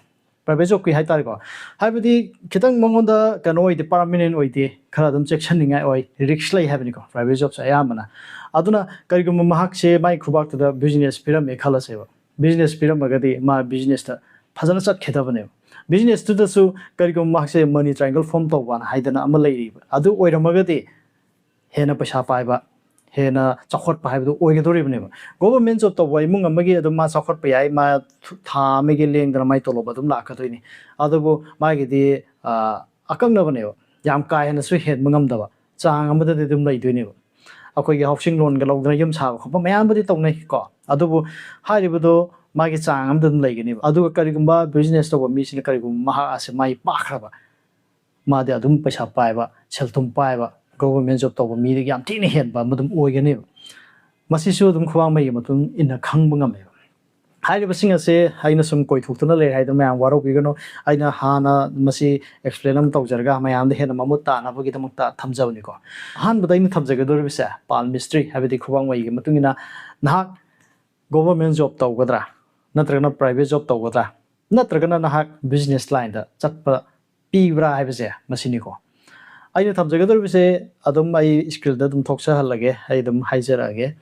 ꯄ꯭ꯔꯥꯏꯚꯦꯠ ꯖꯣꯕꯀꯤ ꯍꯥꯏꯇꯥꯔꯦꯀꯣ꯫ ꯍꯥꯏꯕꯗꯤ ꯈꯤꯇꯪ ꯃꯉꯣꯟꯗ ꯀꯩꯅꯣ ꯑꯣꯏꯗꯦ, ꯄꯔꯃꯅꯦꯟ ꯑꯣꯏꯗꯦ, ꯈꯔ ꯑꯗꯨꯝ ꯆꯦꯛꯁꯤꯟꯅꯤꯡꯉꯥꯏ ꯑꯣꯏ, ꯔꯤꯛꯁ ꯂꯩ ꯍꯥꯏꯕꯅꯤꯀꯣ ꯄ꯭ꯔꯥꯏꯚꯦꯠ ꯖꯣꯕꯁꯦ ꯑꯌꯥꯝꯕꯅ꯫ ꯑꯗꯨꯅ ꯀꯔꯤꯒꯨꯝꯕ ꯃꯍꯥꯛꯁꯦ ꯃꯥꯏ ꯈꯨꯕꯥꯛꯇꯨꯗ ꯕꯤꯖꯤꯅꯦꯁ ꯄꯤꯔꯝꯃꯦ ꯈꯜꯂꯁꯦꯕ, ꯕꯤꯖꯤꯅꯦꯁ ꯄꯤꯔꯝꯃꯒꯗꯤ ꯃꯥ ꯕꯤꯖꯤꯅꯦꯁꯇ ꯐꯖꯅ ꯆꯠꯈꯤꯗꯕꯅꯦꯕ꯫ ꯕꯤꯖꯤꯅꯦꯁꯇꯨꯗꯁꯨ ꯀꯔꯤꯒꯨꯝꯕ ꯃꯍꯥꯛꯁꯦ ꯃꯅꯤ ꯇ꯭ꯔꯥꯏꯡꯒꯜ ꯐꯣꯝ ꯇꯧꯕꯅ ꯍꯥꯏꯗꯅ ꯑꯃ ꯂꯩꯔꯤꯕ, ꯑꯗꯨ ꯑꯣꯏꯔꯝꯃꯒꯗꯤ ꯍꯦꯟꯅ ꯄꯩꯁꯥ ꯄꯥꯏꯕ, ꯍꯦꯟꯅ ꯆꯥꯎꯈꯠꯄ ꯍꯥꯏꯕꯗꯨ ꯑꯣꯏꯒꯗꯧꯔꯤꯕꯅꯦꯕ꯫ ꯒꯣꯚꯔꯟꯃꯦꯟ ꯖꯣꯕ ꯇꯧꯕ ꯏꯃꯨꯡ ꯑꯃꯒꯤ ꯑꯗꯨꯝ ꯃꯥ ꯆꯥꯎꯈꯠꯄ ꯌꯥꯏ, ꯃꯥ ꯊꯥ ꯑꯃꯒꯤ ꯂꯦꯡꯗꯅ ꯃꯥꯏ ꯇꯣꯂꯣꯞ ꯑꯗꯨꯝ ꯂꯥꯛꯀꯗꯣꯏꯅꯤ꯫ ꯑꯗꯨꯕꯨ ꯃꯥꯒꯤꯗꯤ, ꯑ, ꯑꯀꯛꯅꯕꯅꯦꯕ, ꯌꯥꯝ ꯀꯥ ꯍꯦꯟꯅꯁꯨ ꯍꯦꯟꯕ ꯉꯝꯗꯕ ꯆꯥꯡ ꯑꯃꯗꯗꯤ ꯑꯗꯨꯝ ꯂꯩꯗꯣꯏꯅꯦꯕ꯫ ꯑꯩꯈꯣꯏꯒꯤ ꯍꯥꯎꯁꯤꯡ ꯂꯣꯟꯒ ꯂꯧꯗꯅ ꯌꯨꯝ ꯁꯥꯕ ꯈꯣꯠꯄ ꯃꯌꯥꯝꯕꯨꯗꯤ ꯇꯧꯅꯩ ꯀꯣ, ꯑꯗꯨꯕꯨ ꯍꯥꯏꯔꯤꯕꯗꯣ ꯃꯥꯒꯤ ꯆꯥꯡ ꯑꯃꯗ ꯑꯗꯨꯝ ꯂꯩꯒꯅꯦꯕ꯫ ꯑꯗꯨꯒ ꯀꯔꯤꯒꯨꯝꯕ business ꯇꯧꯕ ꯃꯤꯁꯤꯅ ꯀꯔꯤꯒꯨꯝꯕ ꯃꯍꯥꯛ ꯑꯁꯦ ꯃꯥꯏ ꯄꯥꯛꯈ꯭ꯔꯕ, ꯃꯥꯗꯤ ꯑꯗꯨꯝ ꯄꯩꯁꯥ ꯄꯥꯏꯕ, ꯁꯦꯜ ꯊꯨꯝ ꯄꯥꯏꯕ, government job ꯇꯧꯕ ꯃꯤꯗꯒꯤ ꯌꯥꯝ ꯊꯤꯅ ꯍꯦꯟꯕ ꯑꯃ ꯑꯗꯨꯝ ꯑꯣꯏꯒꯅꯦꯕ꯫ ꯃꯁꯤꯁꯨ ꯑꯗꯨꯝ ꯈꯨꯕꯥꯡ ꯃꯩꯒꯤ ꯃꯇꯨꯡ ꯏꯟꯅ ꯈꯪꯕ ꯉꯝꯃꯦꯕ꯫ ꯍꯥꯏꯔꯤꯕꯁꯤꯡ ꯑꯁꯦ ꯑꯩꯅ ꯁꯨꯝ ꯀꯣꯏꯊꯣꯛꯇꯨꯅ ꯂꯩꯔꯦ ꯍꯥꯏꯗꯅ ꯃꯌꯥꯝ ꯋꯥꯔꯧꯕꯤꯒꯅꯨ꯫ ꯑꯩꯅ ꯍꯥꯟꯅ ꯃꯁꯤ explain ꯑꯃ ꯇꯧꯖꯔꯒ ꯃꯌꯥꯝꯗ ꯍꯦꯟꯅ ꯃꯃꯨꯠ ꯇꯥꯅꯕꯒꯤꯗꯃꯛꯇ ꯊꯝꯖꯕꯅꯤꯀꯣ꯫ ꯑꯍꯥꯟꯕꯗ ꯑꯩꯅ ꯊꯝꯖꯒꯗꯧꯔꯤꯕꯁꯦ palmistry, ꯍꯥꯏꯕꯗꯤ ꯈꯨꯕꯥꯡ ꯃꯩꯒꯤ ꯃꯇꯨꯡ ꯏꯟꯅ ꯅꯍꯥꯛ government job ꯇꯧꯒꯗ꯭ꯔꯥ, ꯅꯠꯇ꯭ꯔꯒꯅ private job ꯇꯧꯒꯗ꯭ꯔꯥ, ꯅꯠꯇ꯭ꯔꯒꯅ ꯅꯍꯥꯛ business line ꯗ ꯆꯠꯄ ꯄꯤꯕ꯭ꯔꯥ ꯍꯥꯏꯕꯁꯦ ꯃꯁꯤꯅꯤꯀꯣ꯫ ꯑꯩꯅ ꯊꯝꯖꯒꯗꯧꯔꯤꯕꯁꯦ ꯑꯗꯨꯝ ꯑꯩ screen ꯗ ꯑꯗꯨꯝ ꯊꯣꯛꯆꯍꯜꯂꯒꯦ, ꯑꯩ ꯑꯗꯨꯝ ꯍꯥꯏꯖꯔꯛꯑꯒꯦ꯫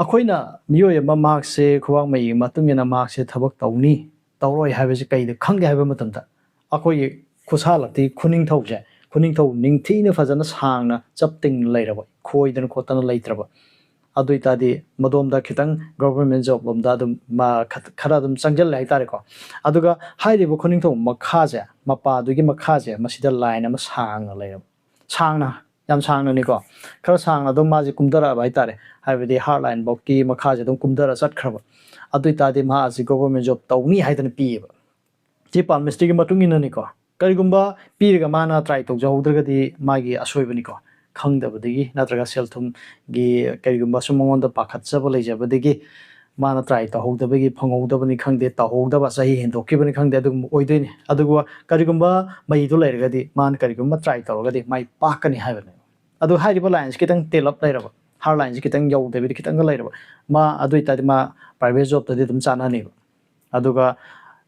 ꯑꯩꯈꯣꯏꯅ ꯃꯤꯑꯣꯏ ꯑꯃ ꯃꯍꯥꯛꯁꯦ ꯈꯨꯕꯥꯡ ꯃꯩꯒꯤ ꯃꯇꯨꯡ ꯏꯟꯅ ꯃꯍꯥꯛꯁꯦ ꯊꯕꯛ ꯇꯧꯅꯤ, ꯇꯧꯔꯣꯏ ꯍꯥꯏꯕꯁꯦ ꯀꯩꯗ ꯈꯪꯒꯦ ꯍꯥꯏꯕ ꯃꯇꯝꯗ, ꯑꯩꯈꯣꯏꯒꯤ ꯈꯨꯁꯥꯂꯛꯇꯤ ꯈꯨꯅꯤꯡꯊꯧꯁꯦ, ꯈꯨꯅꯤꯡꯊꯧ ꯅꯤꯡꯊꯤꯅ ꯐꯖꯅ ꯁꯥꯡꯅ ꯆꯞ ꯇꯤꯡꯅ ꯂꯩꯔꯕ, ꯈꯣꯏꯗꯅ ꯈꯣꯠꯇꯅ ꯂꯩꯇ꯭ꯔꯕ, ꯑꯗꯨ ꯑꯣꯏꯇꯥꯔꯗꯤ ꯃꯗꯣꯝꯗ ꯈꯤꯇꯪ government job ꯂꯣꯝꯗ ꯑꯗꯨꯝ ꯃꯥ ꯈ-, ꯈꯔ ꯑꯗꯨꯝ ꯆꯪꯁꯤꯜꯂꯦ ꯍꯥꯏꯇꯥꯔꯦꯀꯣ꯫ ꯑꯗꯨꯒ ꯍꯥꯏꯔꯤꯕ ꯈꯨꯅꯤꯡꯊꯧ ꯃꯈꯥꯁꯦ, ꯃꯄꯥꯗꯨꯒꯤ ꯃꯈꯥꯁꯦ, ꯃꯁꯤꯗ line ꯑꯃ ꯁꯥꯡꯅ ꯂꯩꯔꯕ, ꯁꯥꯡꯅ, ꯌꯥꯝ ꯁꯥꯡꯅꯅꯤꯀꯣ, ꯈꯔ ꯁꯥꯡꯅ ꯑꯗꯨꯝ ꯃꯥꯁꯦ ꯀꯨꯝꯊꯔꯛꯑꯕ ꯍꯥꯏꯇꯥꯔꯦ꯫ ꯍꯥꯏꯕꯗꯤ heart line ꯐꯥꯎꯀꯤ ꯃꯈꯥꯁꯦ ꯑꯗꯨꯝ ꯀꯨꯝꯊꯔ ꯆꯠꯈ꯭ꯔꯕ, ꯑꯗꯨ ꯑꯣꯏꯇꯥꯔꯗꯤ ꯃꯍꯥꯛ ꯑꯁꯤ government job ꯇꯧꯅꯤ ꯍꯥꯏꯗꯅ ꯄꯤꯌꯦꯕ꯫ ꯁꯤ palmistry ꯒꯤ ꯃꯇꯨꯡ ꯏꯟꯅꯅꯤꯀꯣ꯫ ꯀꯔꯤꯒꯨꯝꯕ ꯄꯤꯔꯒ ꯃꯥꯅ try ꯇꯧꯖꯍꯧꯗ꯭ꯔꯒꯗꯤ ꯃꯥꯒꯤ ꯑꯁꯣꯏꯕꯅꯤꯀꯣ꯫ ꯈꯪꯗꯕꯗꯒꯤ ꯅꯠꯇ꯭ꯔꯒ ꯁꯦꯜ ꯊꯨꯝꯒꯤ ꯀꯔꯤꯒꯨꯝꯕ ꯁꯨꯝ ꯃꯉꯣꯟꯗ ꯄꯥꯈꯠꯆꯕ ꯂꯩꯖꯕꯗꯒꯤ ꯃꯥꯅ try ꯇꯧꯍꯧꯗꯕꯒꯤ ꯐꯪꯍꯧꯗꯕꯅꯤ ꯈꯪꯗꯦ, ꯇꯧꯍꯧꯗꯕ ꯆꯍꯤ ꯍꯦꯟꯗꯣꯛꯈꯤꯕꯅꯤ ꯈꯪꯗꯦ, ꯑꯗꯨꯒꯨꯝꯕ ꯑꯣꯏꯗꯣꯏꯅꯤ꯫ ꯑꯗꯨꯒ ꯀꯔꯤꯒꯨꯝꯕ ꯃꯩꯗꯨ ꯂꯩꯔꯒꯗꯤ ꯃꯥꯅ ꯀꯔꯤꯒꯨꯝꯕ try ꯇꯧꯔꯒꯗꯤ ꯃꯥꯏ ꯄꯥꯛꯀꯅꯤ ꯍꯥꯏꯕꯅꯦ꯫ ꯑꯗꯨ ꯍꯥꯏꯔꯤꯕ line ꯁꯤ ꯈꯤꯇꯪ ꯇꯦꯜꯂꯞ ꯂꯩꯔꯕ, heart line ꯁꯤ ꯈꯤꯇꯪ ꯌꯧꯗꯕꯤꯗ ꯈꯤꯇꯪꯒ ꯂꯩꯔꯕ, ꯃꯥ ꯑꯗꯨ ꯑꯣꯏꯇꯥꯔꯗꯤ ꯃꯥ private job ꯇꯗꯤ ꯑꯗꯨꯝ ꯆꯥꯟꯅꯅꯦꯕ꯫ ꯑꯗꯨꯒ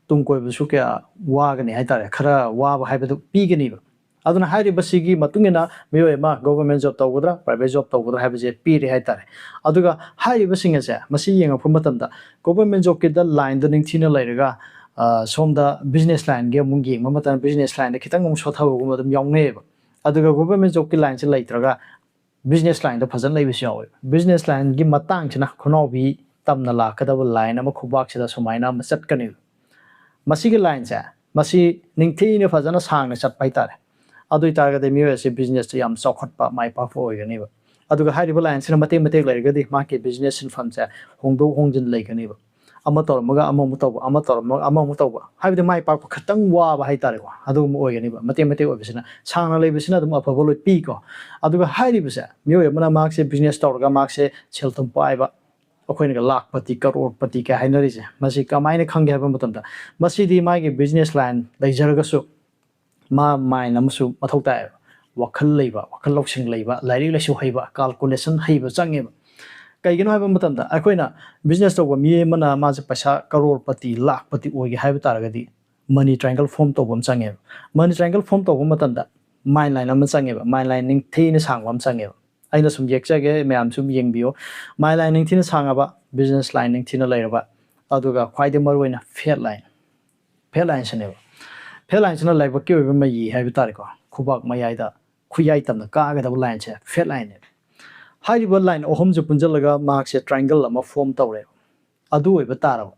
ꯇꯨꯡ ꯀꯣꯏꯕꯁꯨ ꯀꯌꯥ ꯋꯥꯒꯅꯤ ꯍꯥꯏꯇꯥꯔꯦ, ꯈꯔ ꯋꯥꯕ ꯍꯥꯏꯕꯗꯨ ꯄꯤꯒꯅꯤꯕ꯫ ꯑꯗꯨꯅ ꯍꯥꯏꯔꯤꯕꯁꯤꯒꯤ ꯃꯇꯨꯡ ꯏꯟꯅ ꯃꯤꯑꯣꯏ ꯑꯃ government job ꯇꯧꯒꯗ꯭ꯔꯥ, private job ꯇꯧꯒꯗ꯭ꯔꯥ ꯍꯥꯏꯕꯁꯦ ꯄꯤꯔꯦ ꯍꯥꯏꯇꯥꯔꯦ꯫ ꯑꯗꯨꯒ ꯍꯥꯏꯔꯤꯕꯁꯤꯡ ꯑꯁꯦ ꯃꯁꯤ ꯌꯦꯡꯉꯛꯄ ꯃꯇꯝꯗ government job ꯀꯤꯗ line ꯗ ꯅꯤꯡꯊꯤꯅ ꯂꯩꯔꯒ, ꯑ, ꯁꯣꯝꯗ business line ꯒꯤ ꯑꯃꯨꯛ ꯌꯦꯡꯕ ꯃꯇꯝꯗ business line ꯗ ꯈꯤꯇꯪ ꯑꯃꯨꯛ ꯁꯣꯊꯕꯒꯨꯝꯕ ꯑꯗꯨꯝ ꯌꯥꯎꯅꯩꯌꯦꯕ꯫ ꯑꯗꯨꯒ government job ꯀꯤ line ꯁꯦ ꯂꯩꯇ꯭ꯔꯒ business line ꯗ ꯐꯖꯅ ꯂꯩꯕꯁꯨ ꯌꯥꯎꯋꯦ꯫ Business line ꯒꯤ ꯃꯇꯥꯡꯁꯤꯅ ꯈꯨꯅꯥꯎꯕꯤ ꯇꯝꯅ ꯂꯥꯛꯀꯗꯕ line ꯑꯃ ꯈꯨꯕꯥꯛꯁꯤꯗ ꯁꯨꯃꯥꯏꯅ ꯑꯃ ꯆꯠꯀꯅꯤ꯫ ꯃꯁꯤꯒꯤ line ꯁꯦ, ꯃꯁꯤ ꯅꯤꯡꯊꯤꯅ ꯐꯖꯅ ꯁꯥꯡꯅ ꯆꯠꯄ ꯍꯥꯏꯇꯥꯔꯦ꯫ ꯑꯗꯨ ꯑꯣꯏꯇꯥꯔꯒꯗꯤ ꯃꯤꯑꯣꯏ ꯑꯁꯤ business ꯇ ꯌꯥꯝ ꯆꯥꯎꯈꯠꯄ, ꯃꯥꯏ ꯄꯥꯛꯄ ꯑꯣꯏꯒꯅꯦꯕ꯫ ꯑꯗꯨꯒ ꯍꯥꯏꯔꯤꯕ line ꯁꯤꯅ ꯃꯇꯦꯛ ꯃꯇꯦꯛ ꯂꯩꯔꯒꯗꯤ ꯃꯥꯒꯤ business ꯁꯤꯟꯐꯝꯁꯦ ꯍꯣꯡꯗꯣꯛ ꯍꯣꯡꯖꯤꯟ ꯂꯩꯒꯅꯦꯕ꯫ ꯑꯃ ꯇꯧꯔꯝꯃꯒ ꯑꯃꯃꯨꯛ ꯇꯧꯕ, ꯑꯃ ꯇꯧꯔꯝꯃꯒ ꯑꯃꯃꯨꯛ ꯇꯧꯕ, ꯍꯥꯏꯕꯗꯤ ꯃꯥꯏ ꯄꯥꯛꯄ ꯈꯇꯪ ꯋꯥꯕ ꯍꯥꯏꯇꯥꯔꯦꯀꯣ, ꯑꯗꯨꯒꯨꯝꯕ ꯑꯣꯏꯒꯅꯤꯕ꯫ ꯃꯇꯦꯛ ꯃꯇꯦꯛ ꯑꯣꯏꯕꯁꯤꯅ, ꯁꯥꯡꯅ ꯂꯩꯕꯁꯤꯅ ꯑꯗꯨꯝ ꯑꯐꯕ ꯂꯣꯏ ꯄꯤꯀꯣ꯫ ꯑꯗꯨꯒ ꯍꯥꯏꯔꯤꯕꯁꯦ, ꯃꯤꯑꯣꯏ ꯑꯃꯅ ꯃꯍꯥꯛꯁꯦ business ꯇꯧꯔꯒ ꯃꯍꯥꯛꯁꯦ ꯁꯦꯜ ꯊꯨꯝ ꯄꯥꯏꯕ, ꯑꯩꯈꯣꯏꯅꯒ ꯂꯥꯈꯄꯇꯤ, ꯀꯔꯣꯔꯄꯇꯤ ꯀꯥꯏ ꯍꯥꯏꯅꯔꯤꯁꯦ, ꯃꯁꯤ ꯀꯃꯥꯏꯅ ꯈꯪꯒꯦ ꯍꯥꯏꯕ ꯃꯇꯝꯗ, ꯃꯁꯤꯗꯤ ꯃꯥꯒꯤ business line ꯂꯩꯖꯔꯒꯁꯨ, ꯃꯥ mind ꯑꯃꯁꯨ ꯃꯊꯧ ꯇꯥꯏꯌꯦꯕ꯫ ꯋꯥꯈꯜ ꯂꯩꯕ, ꯋꯥꯈꯜ ꯂꯧꯁꯤꯡ ꯂꯩꯕ, ꯂꯥꯏꯔꯤꯛ ꯂꯥꯏꯁꯨ ꯍꯩꯕ, calculation ꯍꯩꯕ ꯆꯪꯉꯦꯕ꯫ ꯀꯩꯒꯤꯅꯣ ꯍꯥꯏꯕ ꯃꯇꯝꯗ, ꯑꯩꯈꯣꯏꯅ business ꯇꯧꯕ ꯃꯤ ꯑꯃꯅ ꯃꯥꯁꯦ ꯄꯩꯁꯥ ꯀꯔꯣꯔꯄꯇꯤ, ꯂꯥꯈꯄꯇꯤ ꯑꯣꯏꯒꯦ ꯍꯥꯏꯕ ꯇꯥꯔꯒꯗꯤ, money triangle form ꯇꯧꯕ ꯑꯃ ꯆꯪꯉꯦꯕ꯫ Money triangle form ꯇꯧꯕ ꯃꯇꯝꯗ, mind line ꯑꯃ ꯆꯪꯉꯦꯕ, mind line ꯅꯤꯡꯊꯤꯅ ꯁꯥꯡꯕ ꯑꯃ ꯆꯪꯉꯦꯕ꯫ ꯑꯩꯅ ꯁꯨꯝ ꯌꯦꯛꯆꯒꯦ, ꯃꯌꯥꯝ ꯁꯨꯝ ꯌꯦꯡꯕꯤꯌꯨ꯫ Mind line ꯅꯤꯡꯊꯤꯅ ꯁꯥꯡꯉꯕ, business line ꯅꯤꯡꯊꯤꯅ ꯂꯩꯔꯕ, ꯑꯗꯨꯒ ꯈ꯭ꯋꯥꯏꯗꯒꯤ ꯃꯔꯨꯑꯣꯏꯅ faith line, faith line ꯁꯤꯅꯦꯕ꯫ Faith line ꯁꯤꯅ ꯂꯥꯏꯕꯛꯀꯤ ꯑꯣꯏꯕ ꯃꯌꯤ ꯍꯥꯏꯕ ꯇꯥꯔꯦꯀꯣ, ꯈꯨꯕꯥꯛ ꯃꯌꯥꯏꯗ ꯈꯨꯌꯥꯏ ꯇꯝꯅ ꯀꯥꯒꯗꯕ line ꯁꯦ faith line ꯅꯦꯕ꯫ ꯍꯥꯏꯔꯤꯕ line ꯑꯍꯨꯝꯁꯦ ꯄꯨꯟꯁꯤꯜꯂꯒ ꯃꯍꯥꯛꯁꯦ triangle ꯑꯃ form ꯇꯧꯔꯦꯕ꯫ ꯑꯗꯨ ꯑꯣꯏꯕ ꯇꯥꯔꯕ,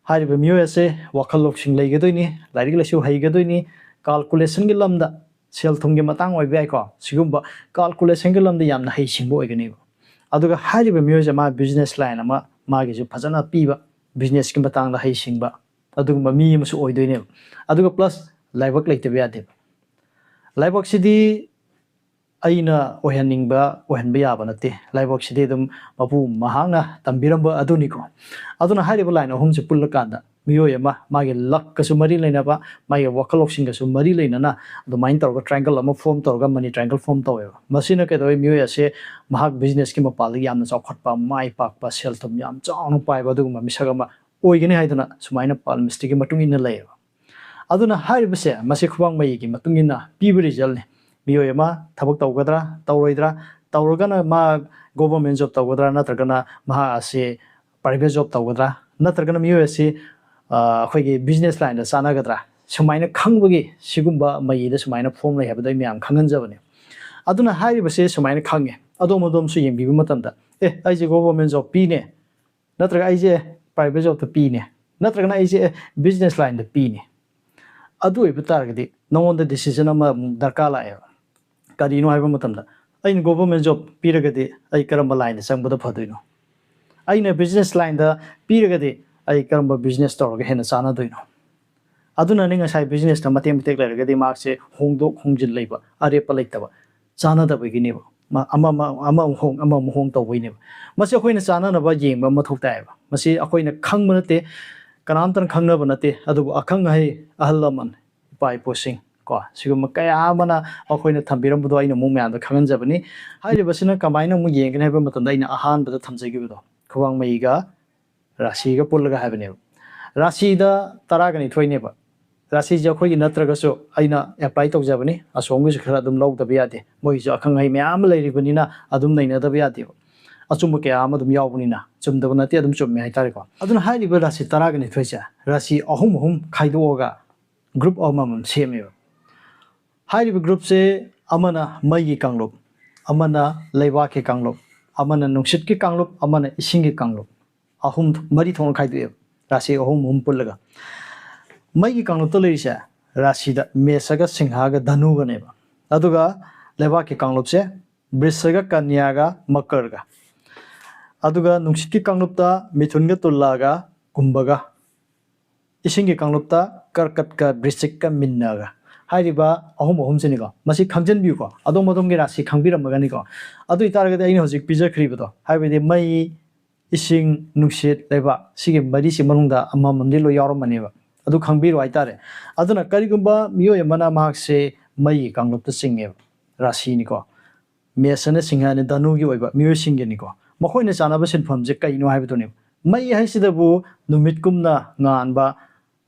ꯍꯥꯏꯔꯤꯕ ꯃꯤꯑꯣꯏ ꯑꯁꯦ ꯋꯥꯈꯜ ꯂꯧꯁꯤꯡ ꯂꯩꯒꯗꯣꯏꯅꯤ, ꯂꯥꯏꯔꯤꯛ ꯂꯥꯏꯁꯨ ꯍꯩꯒꯗꯣꯏꯅꯤ, calculation ꯒꯤ ꯂꯝꯗ, ꯁꯦꯜ ꯊꯨꯝꯒꯤ ꯃꯇꯥꯡ ꯑꯣꯏꯕ ꯌꯥꯏꯀꯣ, ꯁꯤꯒꯨꯝꯕ calculation ꯒꯤ ꯂꯝꯗ ꯌꯥꯝꯅ ꯍꯩꯁꯤꯡꯕ ꯑꯣꯏꯒꯅꯦꯕ꯫ ꯑꯗꯨꯒ ꯍꯥꯏꯔꯤꯕ ꯃꯤꯑꯣꯏꯁꯦ ꯃꯥ business line ꯑꯃ ꯃꯥꯒꯤꯁꯨ ꯐꯖꯅ ꯄꯤꯕ, business ꯀꯤ ꯃꯇꯥꯡꯗ ꯍꯩꯁꯤꯡꯕ, ꯑꯗꯨꯒꯨꯝꯕ ꯃꯤ ꯑꯃꯁꯨ ꯑꯣꯏꯗꯣꯏꯅꯦꯕ꯫ ꯑꯗꯨꯒ plus ꯂꯥꯏꯕꯛ ꯂꯩꯇꯕ ꯌꯥꯗꯦꯕ꯫ ꯂꯥꯏꯕꯛꯁꯤꯗꯤ ꯑꯩꯅ ꯑꯣꯏꯍꯟꯅꯤꯡꯕ ꯑꯣꯏꯍꯟꯕ ꯌꯥꯕ ꯅꯠꯇꯦ꯫ ꯂꯥꯏꯕꯛꯁꯤꯗꯤ ꯑꯗꯨꯝ ꯃꯄꯨ ꯃꯍꯥꯛꯅ ꯇꯝꯕꯤꯔꯝꯕ ꯑꯗꯨꯅꯤꯀꯣ꯫ ꯑꯗꯨꯅ ꯍꯥꯏꯔꯤꯕ line ꯑꯍꯨꯝꯁꯦ ꯄꯨꯜꯂꯀꯥꯟꯗ ꯃꯤꯑꯣꯏ ꯑꯃ ꯃꯥꯒꯤ luck ꯀꯁꯨ ꯃꯔꯤ ꯂꯩꯅꯕ, ꯃꯥꯒꯤ ꯋꯥꯈꯜ ꯂꯧꯁꯤꯡꯒꯁꯨ ꯃꯔꯤ ꯂꯩꯅꯅ ꯑꯗꯨꯃꯥꯏꯅ ꯇꯧꯔꯒ triangle ꯑꯃ form ꯇꯧꯔꯒ money triangle form ꯇꯧꯋꯦꯕ꯫ ꯃꯁꯤꯅ ꯀꯩꯗꯧꯋꯤ? ꯃꯤꯑꯣꯏ ꯑꯁꯦ ꯃꯍꯥꯛ business ꯀꯤ ꯃꯄꯥꯜꯗ ꯌꯥꯝꯅ ꯆꯥꯎꯈꯠꯄ, ꯃꯥꯏ ꯄꯥꯛꯄ, ꯁꯦꯜ ꯊꯨꯝ ꯌꯥꯝ ꯆꯥꯎꯅ ꯄꯥꯏꯕ ꯑꯗꯨꯒꯨꯝꯕ ꯃꯤꯁꯛ ꯑꯃ ꯑꯣꯏꯒꯅꯤ ꯍꯥꯏꯗꯅ ꯁꯨꯃꯥꯏꯅ palmistry ꯒꯤ ꯃꯇꯨꯡ ꯏꯟꯅ ꯂꯩꯌꯦꯕ꯫ ꯑꯗꯨꯅ ꯍꯥꯏꯔꯤꯕꯁꯦ ꯃꯁꯤ ꯈꯨꯕꯥꯛ ꯃꯌꯤꯒꯤ ꯃꯇꯨꯡ ꯏꯟꯅ ꯄꯤꯕ result ꯅꯤ꯫ ꯃꯤꯑꯣꯏ ꯑꯃ ꯊꯕꯛ ꯇꯧꯒꯗ꯭ꯔꯥ, ꯇꯧꯔꯣꯏꯗ꯭ꯔꯥ, ꯇꯧꯔꯒꯅ ꯃꯥ government job ꯇꯧꯒꯗ꯭ꯔꯥ, ꯅꯠꯇ꯭ꯔꯒꯅ ꯃꯍꯥꯛ ꯑꯁꯤ private job ꯇꯧꯒꯗ꯭ꯔꯥ, ꯅꯠꯇ꯭ꯔꯒꯅ ꯃꯤꯑꯣꯏ ꯑꯁꯤ, ꯑ, ꯑꯩꯈꯣꯏꯒꯤ business line ꯗ ꯆꯥꯟꯅꯒꯗ꯭ꯔꯥ, ꯁꯨꯃꯥꯏꯅ ꯈꯪꯕꯒꯤ ꯁꯤꯒꯨꯝꯕ ꯃꯌꯤꯗ ꯁꯨꯃꯥꯏꯅ form ꯂꯩ ꯍꯥꯏꯕꯗꯣ ꯑꯩ ꯃꯌꯥꯝ ꯈꯪꯍꯟꯖꯕꯅꯦ꯫ ꯑꯗꯨꯅ ꯍꯥꯏꯔꯤꯕꯁꯦ ꯁꯨꯃꯥꯏꯅ ꯈꯪꯉꯦ꯫ ꯑꯗꯣꯝ ꯑꯗꯣꯝꯁꯨ ꯌꯦꯡꯕꯤꯕ ꯃꯇꯝꯗ, "ꯑꯦ, ꯑꯩꯁꯦ government job ꯄꯤꯅꯦ, ꯅꯠꯇ꯭ꯔꯒ ꯑꯩꯁꯦ private job ꯇ ꯄꯤꯅꯦ, ꯅꯠꯇ꯭ꯔꯒꯅ ꯑꯩꯁꯦ business line ꯗ ꯄꯤꯅꯦ"꯫ ꯑꯗꯨ ꯑꯣꯏꯕ ꯇꯥꯔꯒꯗꯤ ꯅꯉꯣꯟꯗ decision ꯑꯃ ꯑꯃꯨꯛ ꯗꯔꯀꯥꯔ ꯂꯥꯛꯑꯦꯕ꯫ ꯀꯔꯤꯅꯣ ꯍꯥꯏꯕ ꯃꯇꯝꯗ, ꯑꯩꯅ government job ꯄꯤꯔꯒꯗꯤ ꯑꯩ ꯀꯔꯝꯕ line ꯗ ꯆꯪꯕꯗ ꯐꯗꯣꯏꯅꯣ? ꯑꯩꯅ ꯕꯤꯖꯤꯅꯦꯁ ꯂꯥꯏꯟꯗ ꯄꯤꯔꯒꯗꯤ ꯑꯩ ꯀꯔꯝꯕ ꯕꯤꯖꯤꯅꯦꯁ ꯇꯧꯔꯒ ꯍꯦꯟꯅ ꯆꯥꯟꯅꯗꯣꯏꯅꯣ? ꯑꯗꯨꯅꯅꯤ ꯉꯁꯥꯏ ꯕꯤꯖꯤꯅꯦꯁꯇ ꯃꯇꯦꯛ ꯃꯇꯦꯛ ꯂꯩꯔꯒꯗꯤ ꯃꯍꯥꯛꯁꯦ ꯍꯣꯡꯗꯣꯛ ꯍꯣꯡꯖꯤꯟ ꯂꯩꯕ, ꯑꯔꯦꯞꯄ ꯂꯩꯇꯕ, ꯆꯥꯟꯅꯗꯕꯒꯤꯅꯦꯕ꯫ ꯃ-, ꯑꯃ, ꯑꯃ, ꯑꯃꯃꯨꯛ ꯍꯣꯡ, ꯑꯃꯃꯨꯛ ꯍꯣꯡ ꯇꯧꯕꯩꯅꯦꯕ꯫ ꯃꯁꯤ ꯑꯩꯈꯣꯏꯅ ꯆꯥꯟꯅꯅꯕ ꯌꯦꯡꯕ ꯃꯊꯧ ꯇꯥꯏꯌꯦꯕ꯫ ꯃꯁꯤ ꯑꯩꯈꯣꯏꯅ ꯈꯪꯕ ꯅꯠꯇꯦ, ꯀꯅꯥꯝꯇꯅ ꯈꯪꯅꯕ ꯅꯠꯇꯦ, ꯑꯗꯨꯕꯨ ꯑꯈꯪ ꯑꯍꯩ, ꯑꯍꯜ ꯂꯃꯟ, ꯏꯄꯥ ꯏꯄꯨꯁꯤꯡ ꯀꯣ, ꯁꯤꯒꯨꯝꯕ ꯀꯌꯥ ꯑꯃꯅ ꯃꯈꯣꯏꯅ ꯊꯝꯕꯤꯔꯝꯕꯗꯣ ꯑꯩꯅ ꯑꯃꯨꯛ ꯃꯌꯥꯝꯗ ꯈꯪꯍꯟꯖꯕꯅꯤ꯫ ꯍꯥꯏꯔꯤꯕꯁꯤꯅ ꯀꯃꯥꯏꯅ ꯑꯃꯨꯛ ꯌꯦꯡꯒꯅꯤ ꯍꯥꯏꯕ ꯃꯇꯝꯗ, ꯑꯩꯅ ꯑꯍꯥꯟꯕꯗ ꯊꯝꯖꯈꯤꯕꯗꯣ, ꯈꯨꯕꯥꯡ ꯃꯩꯒ ꯔꯥꯁꯤꯒ ꯄꯨꯜꯂꯒ ꯍꯥꯏꯕꯅꯦꯕ꯫ ꯔꯥꯁꯤꯗ ꯇꯔꯥꯒ ꯅꯤꯊꯣꯏꯅꯦꯕ꯫ ꯔꯥꯁꯤꯁꯦ ꯑꯩꯈꯣꯏꯒꯤ ꯅꯠꯇ꯭ꯔꯒꯁꯨ ꯑꯩꯅ ꯑꯦꯄ꯭ꯂꯥꯏ ꯇꯧꯖꯕꯅꯤ, ꯑꯁꯣꯝꯒꯤꯁꯨ ꯈꯔ ꯑꯗꯨꯝ ꯂꯧꯗꯕ ꯌꯥꯗꯦ꯫ ꯃꯣꯏꯒꯤꯁꯨ ꯑꯈꯪ ꯑꯍꯩ ꯃꯌꯥꯝ ꯑꯃ ꯂꯩꯔꯤꯕꯅꯤꯅ ꯑꯗꯨꯝ ꯅꯩꯅꯗꯕ ꯌꯥꯗꯦꯕ꯫ ꯑꯆꯨꯝꯕ ꯀꯌꯥ ꯑꯃ ꯑꯗꯨꯝ ꯌꯥꯎꯕꯅꯤꯅ, ꯆꯨꯝꯗꯕ ꯅꯠꯇꯦ, ꯑꯗꯨꯝ ꯆꯨꯝꯃꯦ ꯍꯥꯏꯇꯥꯔꯦꯀꯣ꯫ ꯑꯗꯨꯅ ꯍꯥꯏꯔꯤꯕ ꯔꯥꯁꯤ ꯇꯔꯥꯒ ꯅꯤꯊꯣꯏꯁꯦ ꯔꯥꯁꯤ ꯑꯍꯨꯝ ꯑꯍꯨꯝ ꯈꯥꯏꯗꯣꯛꯑꯒ ꯒ꯭ꯔꯨꯞ ꯑꯃꯃꯝ ꯁꯦꯝꯃꯦꯕ꯫ ꯍꯥꯏꯔꯤꯕ ꯒ꯭ꯔꯨꯞꯁꯦ ꯑꯃꯅ ꯃꯩꯒꯤ ꯀꯥꯡꯂꯨꯞ, ꯑꯃꯅ ꯂꯩꯕꯥꯛꯀꯤ ꯀꯥꯡꯂꯨꯞ, ꯑꯃꯅ ꯅꯨꯡꯁꯤꯠꯀꯤ ꯀꯥꯡꯂꯨꯞ, ꯑꯃꯅ ꯏꯁꯤꯡꯒꯤ ꯀꯥꯡꯂꯨꯞ, ꯑꯍꯨꯝ, ꯃꯔꯤ ꯊꯣꯛꯅ ꯈꯥꯏꯗꯣꯛꯑꯦꯕ, ꯔꯥꯁꯤ ꯑꯍꯨꯝ ꯑꯍꯨꯝ ꯄꯨꯜꯂꯒ꯫ ꯃꯩꯒꯤ ꯀꯥꯡꯂꯨꯞꯇ ꯂꯩꯔꯤꯁꯦ ꯔꯥꯁꯤꯗ ꯃꯦꯁꯒ ꯁꯤꯡꯍꯒ ꯙꯅꯨꯒꯅꯦꯕ꯫ ꯑꯗꯨꯒ ꯂꯩꯕꯥꯛꯀꯤ ꯀꯥꯡꯂꯨꯞꯁꯦ ꯕ꯭ꯔꯤꯁꯒ ꯀꯟꯌꯥꯒ ꯃꯀꯔꯒ꯫ ꯑꯗꯨꯒ ꯅꯨꯡꯁꯤꯠꯀꯤ ꯀꯥꯡꯂꯨꯞꯇ ꯃꯤꯊꯨꯟꯒ ꯇꯨꯜꯂꯥꯒ ꯀꯨꯝꯚꯒ꯫ ꯏꯁꯤꯡꯒꯤ ꯀꯥꯡꯂꯨꯞꯇ ꯀꯔꯀꯠꯀ ꯕ꯭ꯔꯤꯁꯤꯛꯀ ꯃꯤꯟꯅꯒ꯫ ꯍꯥꯏꯔꯤꯕ ꯑꯍꯨꯝ ꯑꯍꯨꯝꯁꯤꯅꯤꯀꯣ꯫ ꯃꯁꯤ ꯈꯪꯖꯤꯟꯕꯤꯌꯨꯀꯣ꯫ ꯑꯗꯣꯝ ꯑꯗꯣꯝꯒꯤ ꯔꯥꯁꯤ ꯈꯪꯕꯤꯔꯝꯃꯒꯅꯤꯀꯣ꯫ ꯑꯗꯨ ꯑꯣꯏꯇꯥꯔꯒꯗꯤ ꯑꯩꯅ ꯍꯧꯖꯤꯛ ꯄꯤꯖꯈ꯭ꯔꯤꯕꯗꯣ, ꯍꯥꯏꯕꯗꯤ ꯃꯩ, ꯏꯁꯤꯡ, ꯅꯨꯡꯁꯤꯠ, ꯂꯩꯕꯥꯛ, ꯁꯤꯒꯤ ꯃꯔꯤꯁꯤ ꯃꯅꯨꯡꯗ ꯑꯃꯃꯝꯗꯤ ꯂꯣꯏ ꯌꯥꯎꯔꯝꯃꯅꯦꯕ꯫ ꯑꯗꯨ ꯈꯪꯕꯤꯔꯣ ꯍꯥꯏꯇꯥꯔꯦ꯫ ꯑꯗꯨꯅ ꯀꯔꯤꯒꯨꯝꯕ ꯃꯤꯑꯣꯏ ꯑꯃꯅ ꯃꯍꯥꯛꯁꯦ ꯃꯩꯒꯤ ꯀꯥꯡꯂꯨꯞꯇ ꯆꯤꯡꯉꯦꯕ, ꯔꯥꯁꯤꯅꯤꯀꯣ, ꯃꯦꯁ ꯑꯅ ꯁꯤꯡꯍ ꯑꯅ ꯙꯅꯨꯒꯤ ꯑꯣꯏꯕ ꯃꯤꯑꯣꯏꯁꯤꯡꯒꯤꯅꯤꯀꯣ꯫ ꯃꯈꯣꯏꯅ ꯆꯥꯅꯕ ꯁꯤꯟꯐꯝꯁꯦ ꯀꯩꯅꯣ ꯍꯥꯏꯕꯗꯨꯅꯦꯕ꯫ ꯃꯩ ꯍꯥꯏꯁꯤꯗꯕꯨ ꯅꯨꯃꯤꯠꯀꯨꯝꯅ ꯉꯥꯟꯕ,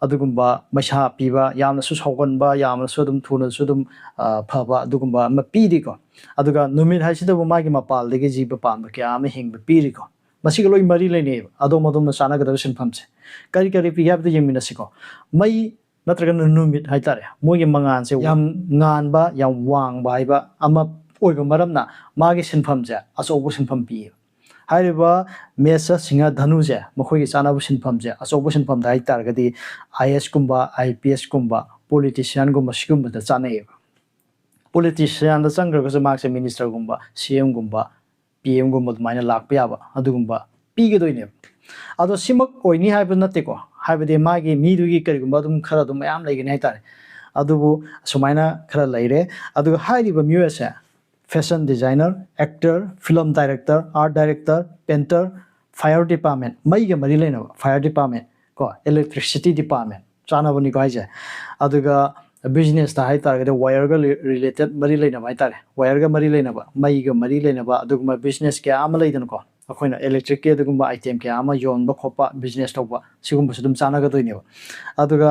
ꯑꯗꯨꯒꯨꯝꯕ ꯃꯩꯁꯥ ꯄꯤꯕ, ꯌꯥꯝꯅꯁꯨ ꯁꯥꯎꯒꯟꯕ, ꯌꯥꯝꯅꯁꯨ ꯑꯗꯨꯝ ꯊꯨꯅꯁꯨ ꯑꯗꯨꯝ, ꯑ, ꯐꯕ ꯑꯗꯨꯒꯨꯝꯕ ꯑꯃ ꯄꯤꯔꯤꯀꯣ꯫ ꯑꯗꯨꯒ ꯅꯨꯃꯤꯠ ꯍꯥꯏꯁꯤꯗꯕꯨ ꯃꯥꯒꯤ ꯃꯄꯥꯜꯗꯒꯤ ꯖꯤꯕ ꯄꯥꯟꯕ ꯀꯌꯥ ꯑꯃ ꯍꯤꯡꯕ ꯄꯤꯔꯤꯀꯣ꯫ ꯃꯁꯤꯒ ꯂꯣꯏ ꯃꯔꯤ ꯂꯩꯅꯩꯑꯕ, ꯑꯗꯣꯝ ꯑꯗꯣꯝꯅ ꯆꯥꯟꯅꯒꯗꯕ ꯁꯤꯟꯐꯝꯁꯦ꯫ ꯀꯔꯤ ꯀꯔꯤ ꯄꯤꯒꯦ ꯍꯥꯏꯕꯗꯣ ꯌꯦꯡꯃꯤꯟꯅꯁꯤꯀꯣ꯫ ꯃꯩ ꯅꯠꯇ꯭ꯔꯒꯅ ꯅꯨꯃꯤꯠ ꯍꯥꯏꯇꯥꯔꯦ, ꯃꯣꯏꯒꯤ ꯃꯉꯥꯜꯁꯦ ꯌꯥꯝ ꯉꯥꯟꯕ, ꯌꯥꯝ ꯋꯥꯡꯕ ꯍꯥꯏꯕ ꯑꯃ ꯑꯣꯏꯕ ꯃꯔꯝꯅ ꯃꯥꯒꯤ ꯁꯤꯟꯐꯝꯁꯦ ꯑꯆꯧꯕ ꯁꯤꯟꯐꯝ ꯄꯤꯌꯦꯕ꯫ ꯍꯥꯏꯔꯤꯕ ꯃꯦꯁ, ꯁꯤꯡꯍ, ꯙꯅꯨꯁꯦ ꯃꯈꯣꯏꯒꯤ ꯆꯥꯅꯕ ꯁꯤꯟꯐꯝꯁꯦ, ꯑꯆꯧꯕ ꯁꯤꯟꯐꯝꯗ ꯍꯥꯏ ꯇꯥꯔꯒꯗꯤ ꯑꯥꯏ ꯑꯦꯁ ꯀꯨꯝꯕ, ꯑꯥꯏ ꯄꯤ ꯑꯦꯁ ꯀꯨꯝꯕ, ꯄꯣꯂꯤꯇꯤꯁꯤꯌꯥꯟꯒꯨꯝꯕ, ꯁꯤꯒꯨꯝꯕꯗ ꯆꯥꯅꯩꯌꯦꯕ꯫ ꯄꯣꯂꯤꯇꯤꯁꯤꯌꯥꯟꯗ ꯆꯪꯈ꯭ꯔꯒꯁꯨ ꯃꯍꯥꯛꯁꯦ ꯃꯤꯅꯤꯁꯇꯔꯒꯨꯝꯕ, ꯁꯤ ꯑꯦꯝꯒꯨꯝꯕ, ꯄꯤ ꯑꯦꯝꯒꯨꯝꯕ ꯑꯗꯨꯃꯥꯏꯅ ꯂꯥꯛꯄ ꯌꯥꯕ ꯑꯗꯨꯒꯨꯝꯕ ꯄꯤꯒꯗꯣꯏꯅꯦꯕ꯫ ꯑꯗꯣ ꯁꯤꯃꯛ ꯑꯣꯏꯅꯤ ꯍꯥꯏꯕ ꯅꯠꯇꯦꯀꯣ, ꯍꯥꯏꯕꯗꯤ ꯃꯥꯒꯤ ꯃꯤꯗꯨꯒꯤ ꯀꯔꯤꯒꯨꯝꯕ ꯑꯗꯨꯝ ꯈꯔ ꯑꯗꯨꯝ ꯃꯌꯥꯝ ꯂꯩꯒꯅꯤ ꯍꯥꯏꯇꯥꯔꯦ꯫ ꯑꯗꯨꯕꯨ ꯑꯁꯨꯃꯥꯏꯅ ꯈꯔ ꯂꯩꯔꯦ꯫ ꯑꯗꯨꯒ ꯍꯥꯏꯔꯤꯕ ꯃꯤꯑꯣꯏ ꯑꯁꯦ fashion designer, actor, film director, art director, painter, fire department, ꯃꯩꯒ ꯃꯔꯤ ꯂꯩꯅꯕ fire department ꯀꯣ, electricity department ꯆꯥꯅꯕꯅꯤꯀꯣ ꯍꯥꯏꯁꯦ꯫ ꯑꯗꯨꯒ businessꯇ ꯍꯥꯏꯇꯥꯔꯒꯗꯤ wireꯒ related ꯃꯔꯤ ꯂꯩꯅꯕ ꯍꯥꯏꯇꯥꯔꯦ, wireꯒ ꯃꯔꯤ ꯂꯩꯅꯕ, ꯃꯩꯒ ꯃꯔꯤ ꯂꯩꯅꯕ ꯑꯗꯨꯒꯨꯝꯕ business ꯀꯌꯥ ꯑꯃ ꯂꯩꯗꯅꯀꯣ꯫ ꯑꯩꯈꯣꯏꯅ electricꯀꯤ ꯑꯗꯨꯒꯨꯝꯕ item ꯀꯌꯥ ꯑꯃ ꯌꯣꯟꯕ ꯈꯣꯠꯄ, business ꯇꯧꯕ, ꯁꯤꯒꯨꯝꯕꯁꯨ ꯑꯗꯨꯝ ꯆꯥꯟꯅꯒꯗꯣꯏꯅꯦꯕ꯫ ꯑꯗꯨꯒ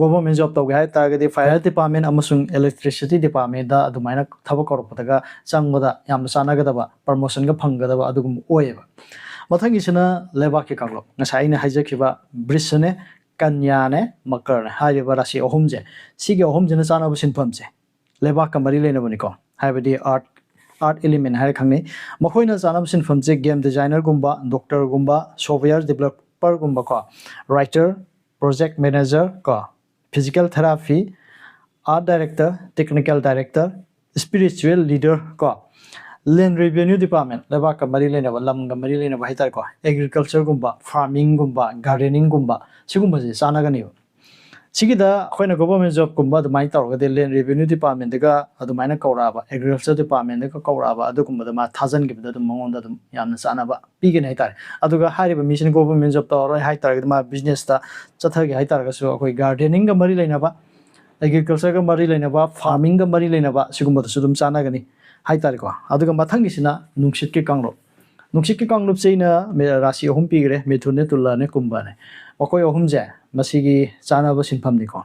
government job ꯇꯧꯒꯦ ꯍꯥꯏꯇꯥꯔꯒꯗꯤ fire department ꯑꯃꯁꯨꯡ electricity departmentꯗ ꯑꯗꯨꯃꯥꯏꯅ ꯊꯕꯛ ꯀꯧꯔꯛꯄꯗꯒ ꯆꯪꯕꯗ ꯌꯥꯝꯅ ꯆꯥꯟꯅꯒꯗꯕ, promotionꯒ ꯐꯪꯒꯗꯕ ꯑꯗꯨꯒꯨꯝꯕ ꯑꯣꯏꯌꯦꯕ꯫ ꯃꯊꯪꯒꯤꯁꯤꯅ ꯂꯩꯕꯥꯛꯀꯤ ꯀꯥꯡꯂꯨꯞ, ꯉꯁꯥꯏ ꯑꯩꯅ ꯍꯥꯏꯖꯈꯤꯕ ꯕ꯭ꯔꯤꯁꯅꯦ, ꯀꯟꯌꯥꯅꯦ, ꯃꯀꯔꯅꯦ ꯍꯥꯏꯔꯤꯕ ꯔꯥꯁꯤ ꯑꯍꯨꯝꯁꯦ, ꯁꯤꯒꯤ ꯑꯍꯨꯝꯁꯤꯅ ꯆꯥꯅꯕ ꯁꯤꯟꯐꯝꯁꯦ ꯂꯩꯕꯥꯛꯀ ꯃꯔꯤ ꯂꯩꯅꯕꯅꯤꯀꯣ, ꯍꯥꯏꯕꯗꯤ earth, earth element ꯍꯥꯏꯔ ꯈꯪꯅꯩ꯫ ꯃꯈꯣꯏꯅ ꯆꯥꯅꯕ ꯁꯤꯟꯐꯝꯁꯦ game designerꯒꯨꯝꯕ, doctorꯒꯨꯝꯕ, software developerꯒꯨꯝꯕ ꯀꯣ, writer, project manager ꯀꯣ, physical therapy, art director, technical director, spiritual leader ꯀꯣ, land revenue department, ꯂꯩꯕꯥꯛꯀ ꯃꯔꯤ ꯂꯩꯅꯕ, ꯂꯝꯒ ꯃꯔꯤ ꯂꯩꯅꯕ ꯍꯥꯏꯇꯥꯔꯦꯀꯣ, agricultureꯒꯨꯝꯕ, farmingꯒꯨꯝꯕ, gardeningꯒꯨꯝꯕ, ꯁꯤꯒꯨꯝꯕꯁꯦ ꯆꯥꯟꯅꯒꯅꯦꯕ꯫ ꯁꯤꯒꯤꯗ ꯑꯩꯈꯣꯏꯅ government jobꯀꯨꯝꯕ ꯑꯗꯨꯃꯥꯏꯅ ꯇꯧꯔꯒꯗꯤ land revenue departmentꯗꯒ ꯑꯗꯨꯃꯥꯏꯅ ꯀꯧꯔꯛꯑꯕ, agriculture departmentꯗꯒ ꯀꯧꯔꯛꯑꯕ, ꯑꯗꯨꯒꯨꯝꯕꯗ ꯃꯥ ꯊꯥꯖꯤꯟꯈꯤꯕꯗ ꯑꯗꯨꯝ ꯃꯉꯣꯟꯗ ꯑꯗꯨꯝ ꯌꯥꯝꯅ ꯆꯥꯟꯅꯕ ꯄꯤꯒꯅꯤ ꯍꯥꯏꯇꯥꯔꯦ꯫ ꯑꯗꯨꯒ ꯍꯥꯏꯔꯤꯕ ꯃꯤꯁꯤꯅ government job ꯇꯧꯔꯔꯣꯏ ꯍꯥꯏꯇꯥꯔꯒꯗꯤ ꯃꯥ businessꯇ ꯆꯠꯊꯒꯦ ꯍꯥꯏꯇꯥꯔꯒꯁꯨ ꯑꯩꯈꯣꯏ gardeningꯒ ꯃꯔꯤ ꯂꯩꯅꯕ, agricultureꯒ ꯃꯔꯤ ꯂꯩꯅꯕ, farmingꯒ ꯃꯔꯤ ꯂꯩꯅꯕ, ꯁꯤꯒꯨꯝꯕꯗꯁꯨ ꯑꯗꯨꯝ ꯆꯥꯟꯅꯒꯅꯤ ꯍꯥꯏꯇꯥꯔꯦꯀꯣ꯫ ꯑꯗꯨꯒ ꯃꯊꯪꯒꯤꯁꯤꯅ ꯅꯨꯡꯁꯤꯠꯀꯤ ꯀꯥꯡꯂꯨꯞ꯫ ꯅꯨꯡꯁꯤꯠꯀꯤ ꯀꯥꯡꯂꯨꯞꯁꯦ ꯑꯩꯅ ꯃꯦ-, ꯔꯥꯁꯤ ꯑꯍꯨꯝ ꯄꯤꯈ꯭ꯔꯦ: ꯃꯤꯊꯨꯟꯅꯦ, ꯇꯨꯂꯥꯅꯦ, ꯀꯨꯝꯚꯅꯦ꯫ ꯃꯈꯣꯏ ꯑꯍꯨꯝꯁꯦ ꯃꯁꯤꯒꯤ ꯆꯥꯅꯕ ꯁꯤꯟꯐꯝꯅꯤꯀꯣ꯫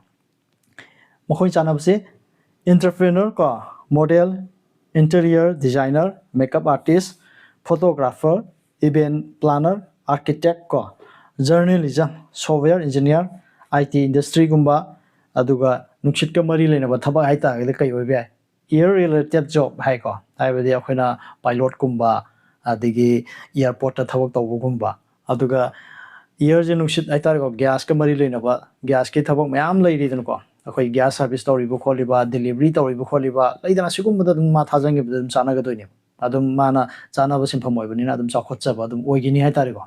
ꯃꯈꯣꯏ ꯆꯥꯅꯕꯁꯦ entrepreneur ꯀꯣ, model, interior designer, makeup artist, photographer, event planner, architect ꯀꯣ, journalism, software engineer, I T industryꯒꯨꯝꯕ, ꯑꯗꯨꯒ ꯅꯨꯡꯁꯤꯠꯀ ꯃꯔꯤ ꯂꯩꯅꯕ ꯊꯕꯛ ꯍꯥꯏꯇꯥꯔꯒꯗꯤ ꯀꯩ ꯑꯣꯏꯕ ꯌꯥꯏ? Air related job ꯍꯥꯏꯀꯣ, ꯍꯥꯏꯕꯗꯤ ꯑꯩꯈꯣꯏꯅ pilotꯀꯨꯝꯕ, ꯑꯗꯒꯤ airportꯇ ꯊꯕꯛ ꯇꯧꯕꯒꯨꯝꯕ, ꯑꯗꯨꯒ airꯁꯦ ꯅꯨꯡꯁꯤꯠ ꯍꯥꯏꯇꯥꯔꯦꯀꯣ, gasꯀ ꯃꯔꯤ ꯂꯩꯅꯕ, gasꯀꯤ ꯊꯕꯛ ꯃꯌꯥꯝ ꯂꯩꯔꯤꯗꯅꯀꯣ, ꯑꯩꯈꯣꯏ gas service ꯇꯧꯔꯤꯕ ꯈꯣꯠꯂꯤꯕ, delivery ꯇꯧꯔꯤꯕ ꯈꯣꯠꯂꯤꯕ ꯂꯩꯗꯅ, ꯁꯤꯒꯨꯝꯕꯗ ꯑꯗꯨꯝ ꯃꯥ ꯊꯥꯖꯟꯈꯤꯕꯗ ꯑꯗꯨꯝ ꯆꯥꯟꯅꯒꯗꯣꯏꯅꯦꯕ꯫ ꯑꯗꯨꯝ ꯃꯥꯅ ꯆꯥꯅꯕ ꯁꯤꯟꯐꯝ ꯑꯣꯏꯕꯅꯤꯅ ꯑꯗꯨꯝ ꯆꯥꯎꯈꯠꯆꯕ ꯑꯗꯨꯝ ꯑꯣꯏꯒꯅꯤ ꯍꯥꯏꯇꯥꯔꯦꯀꯣ꯫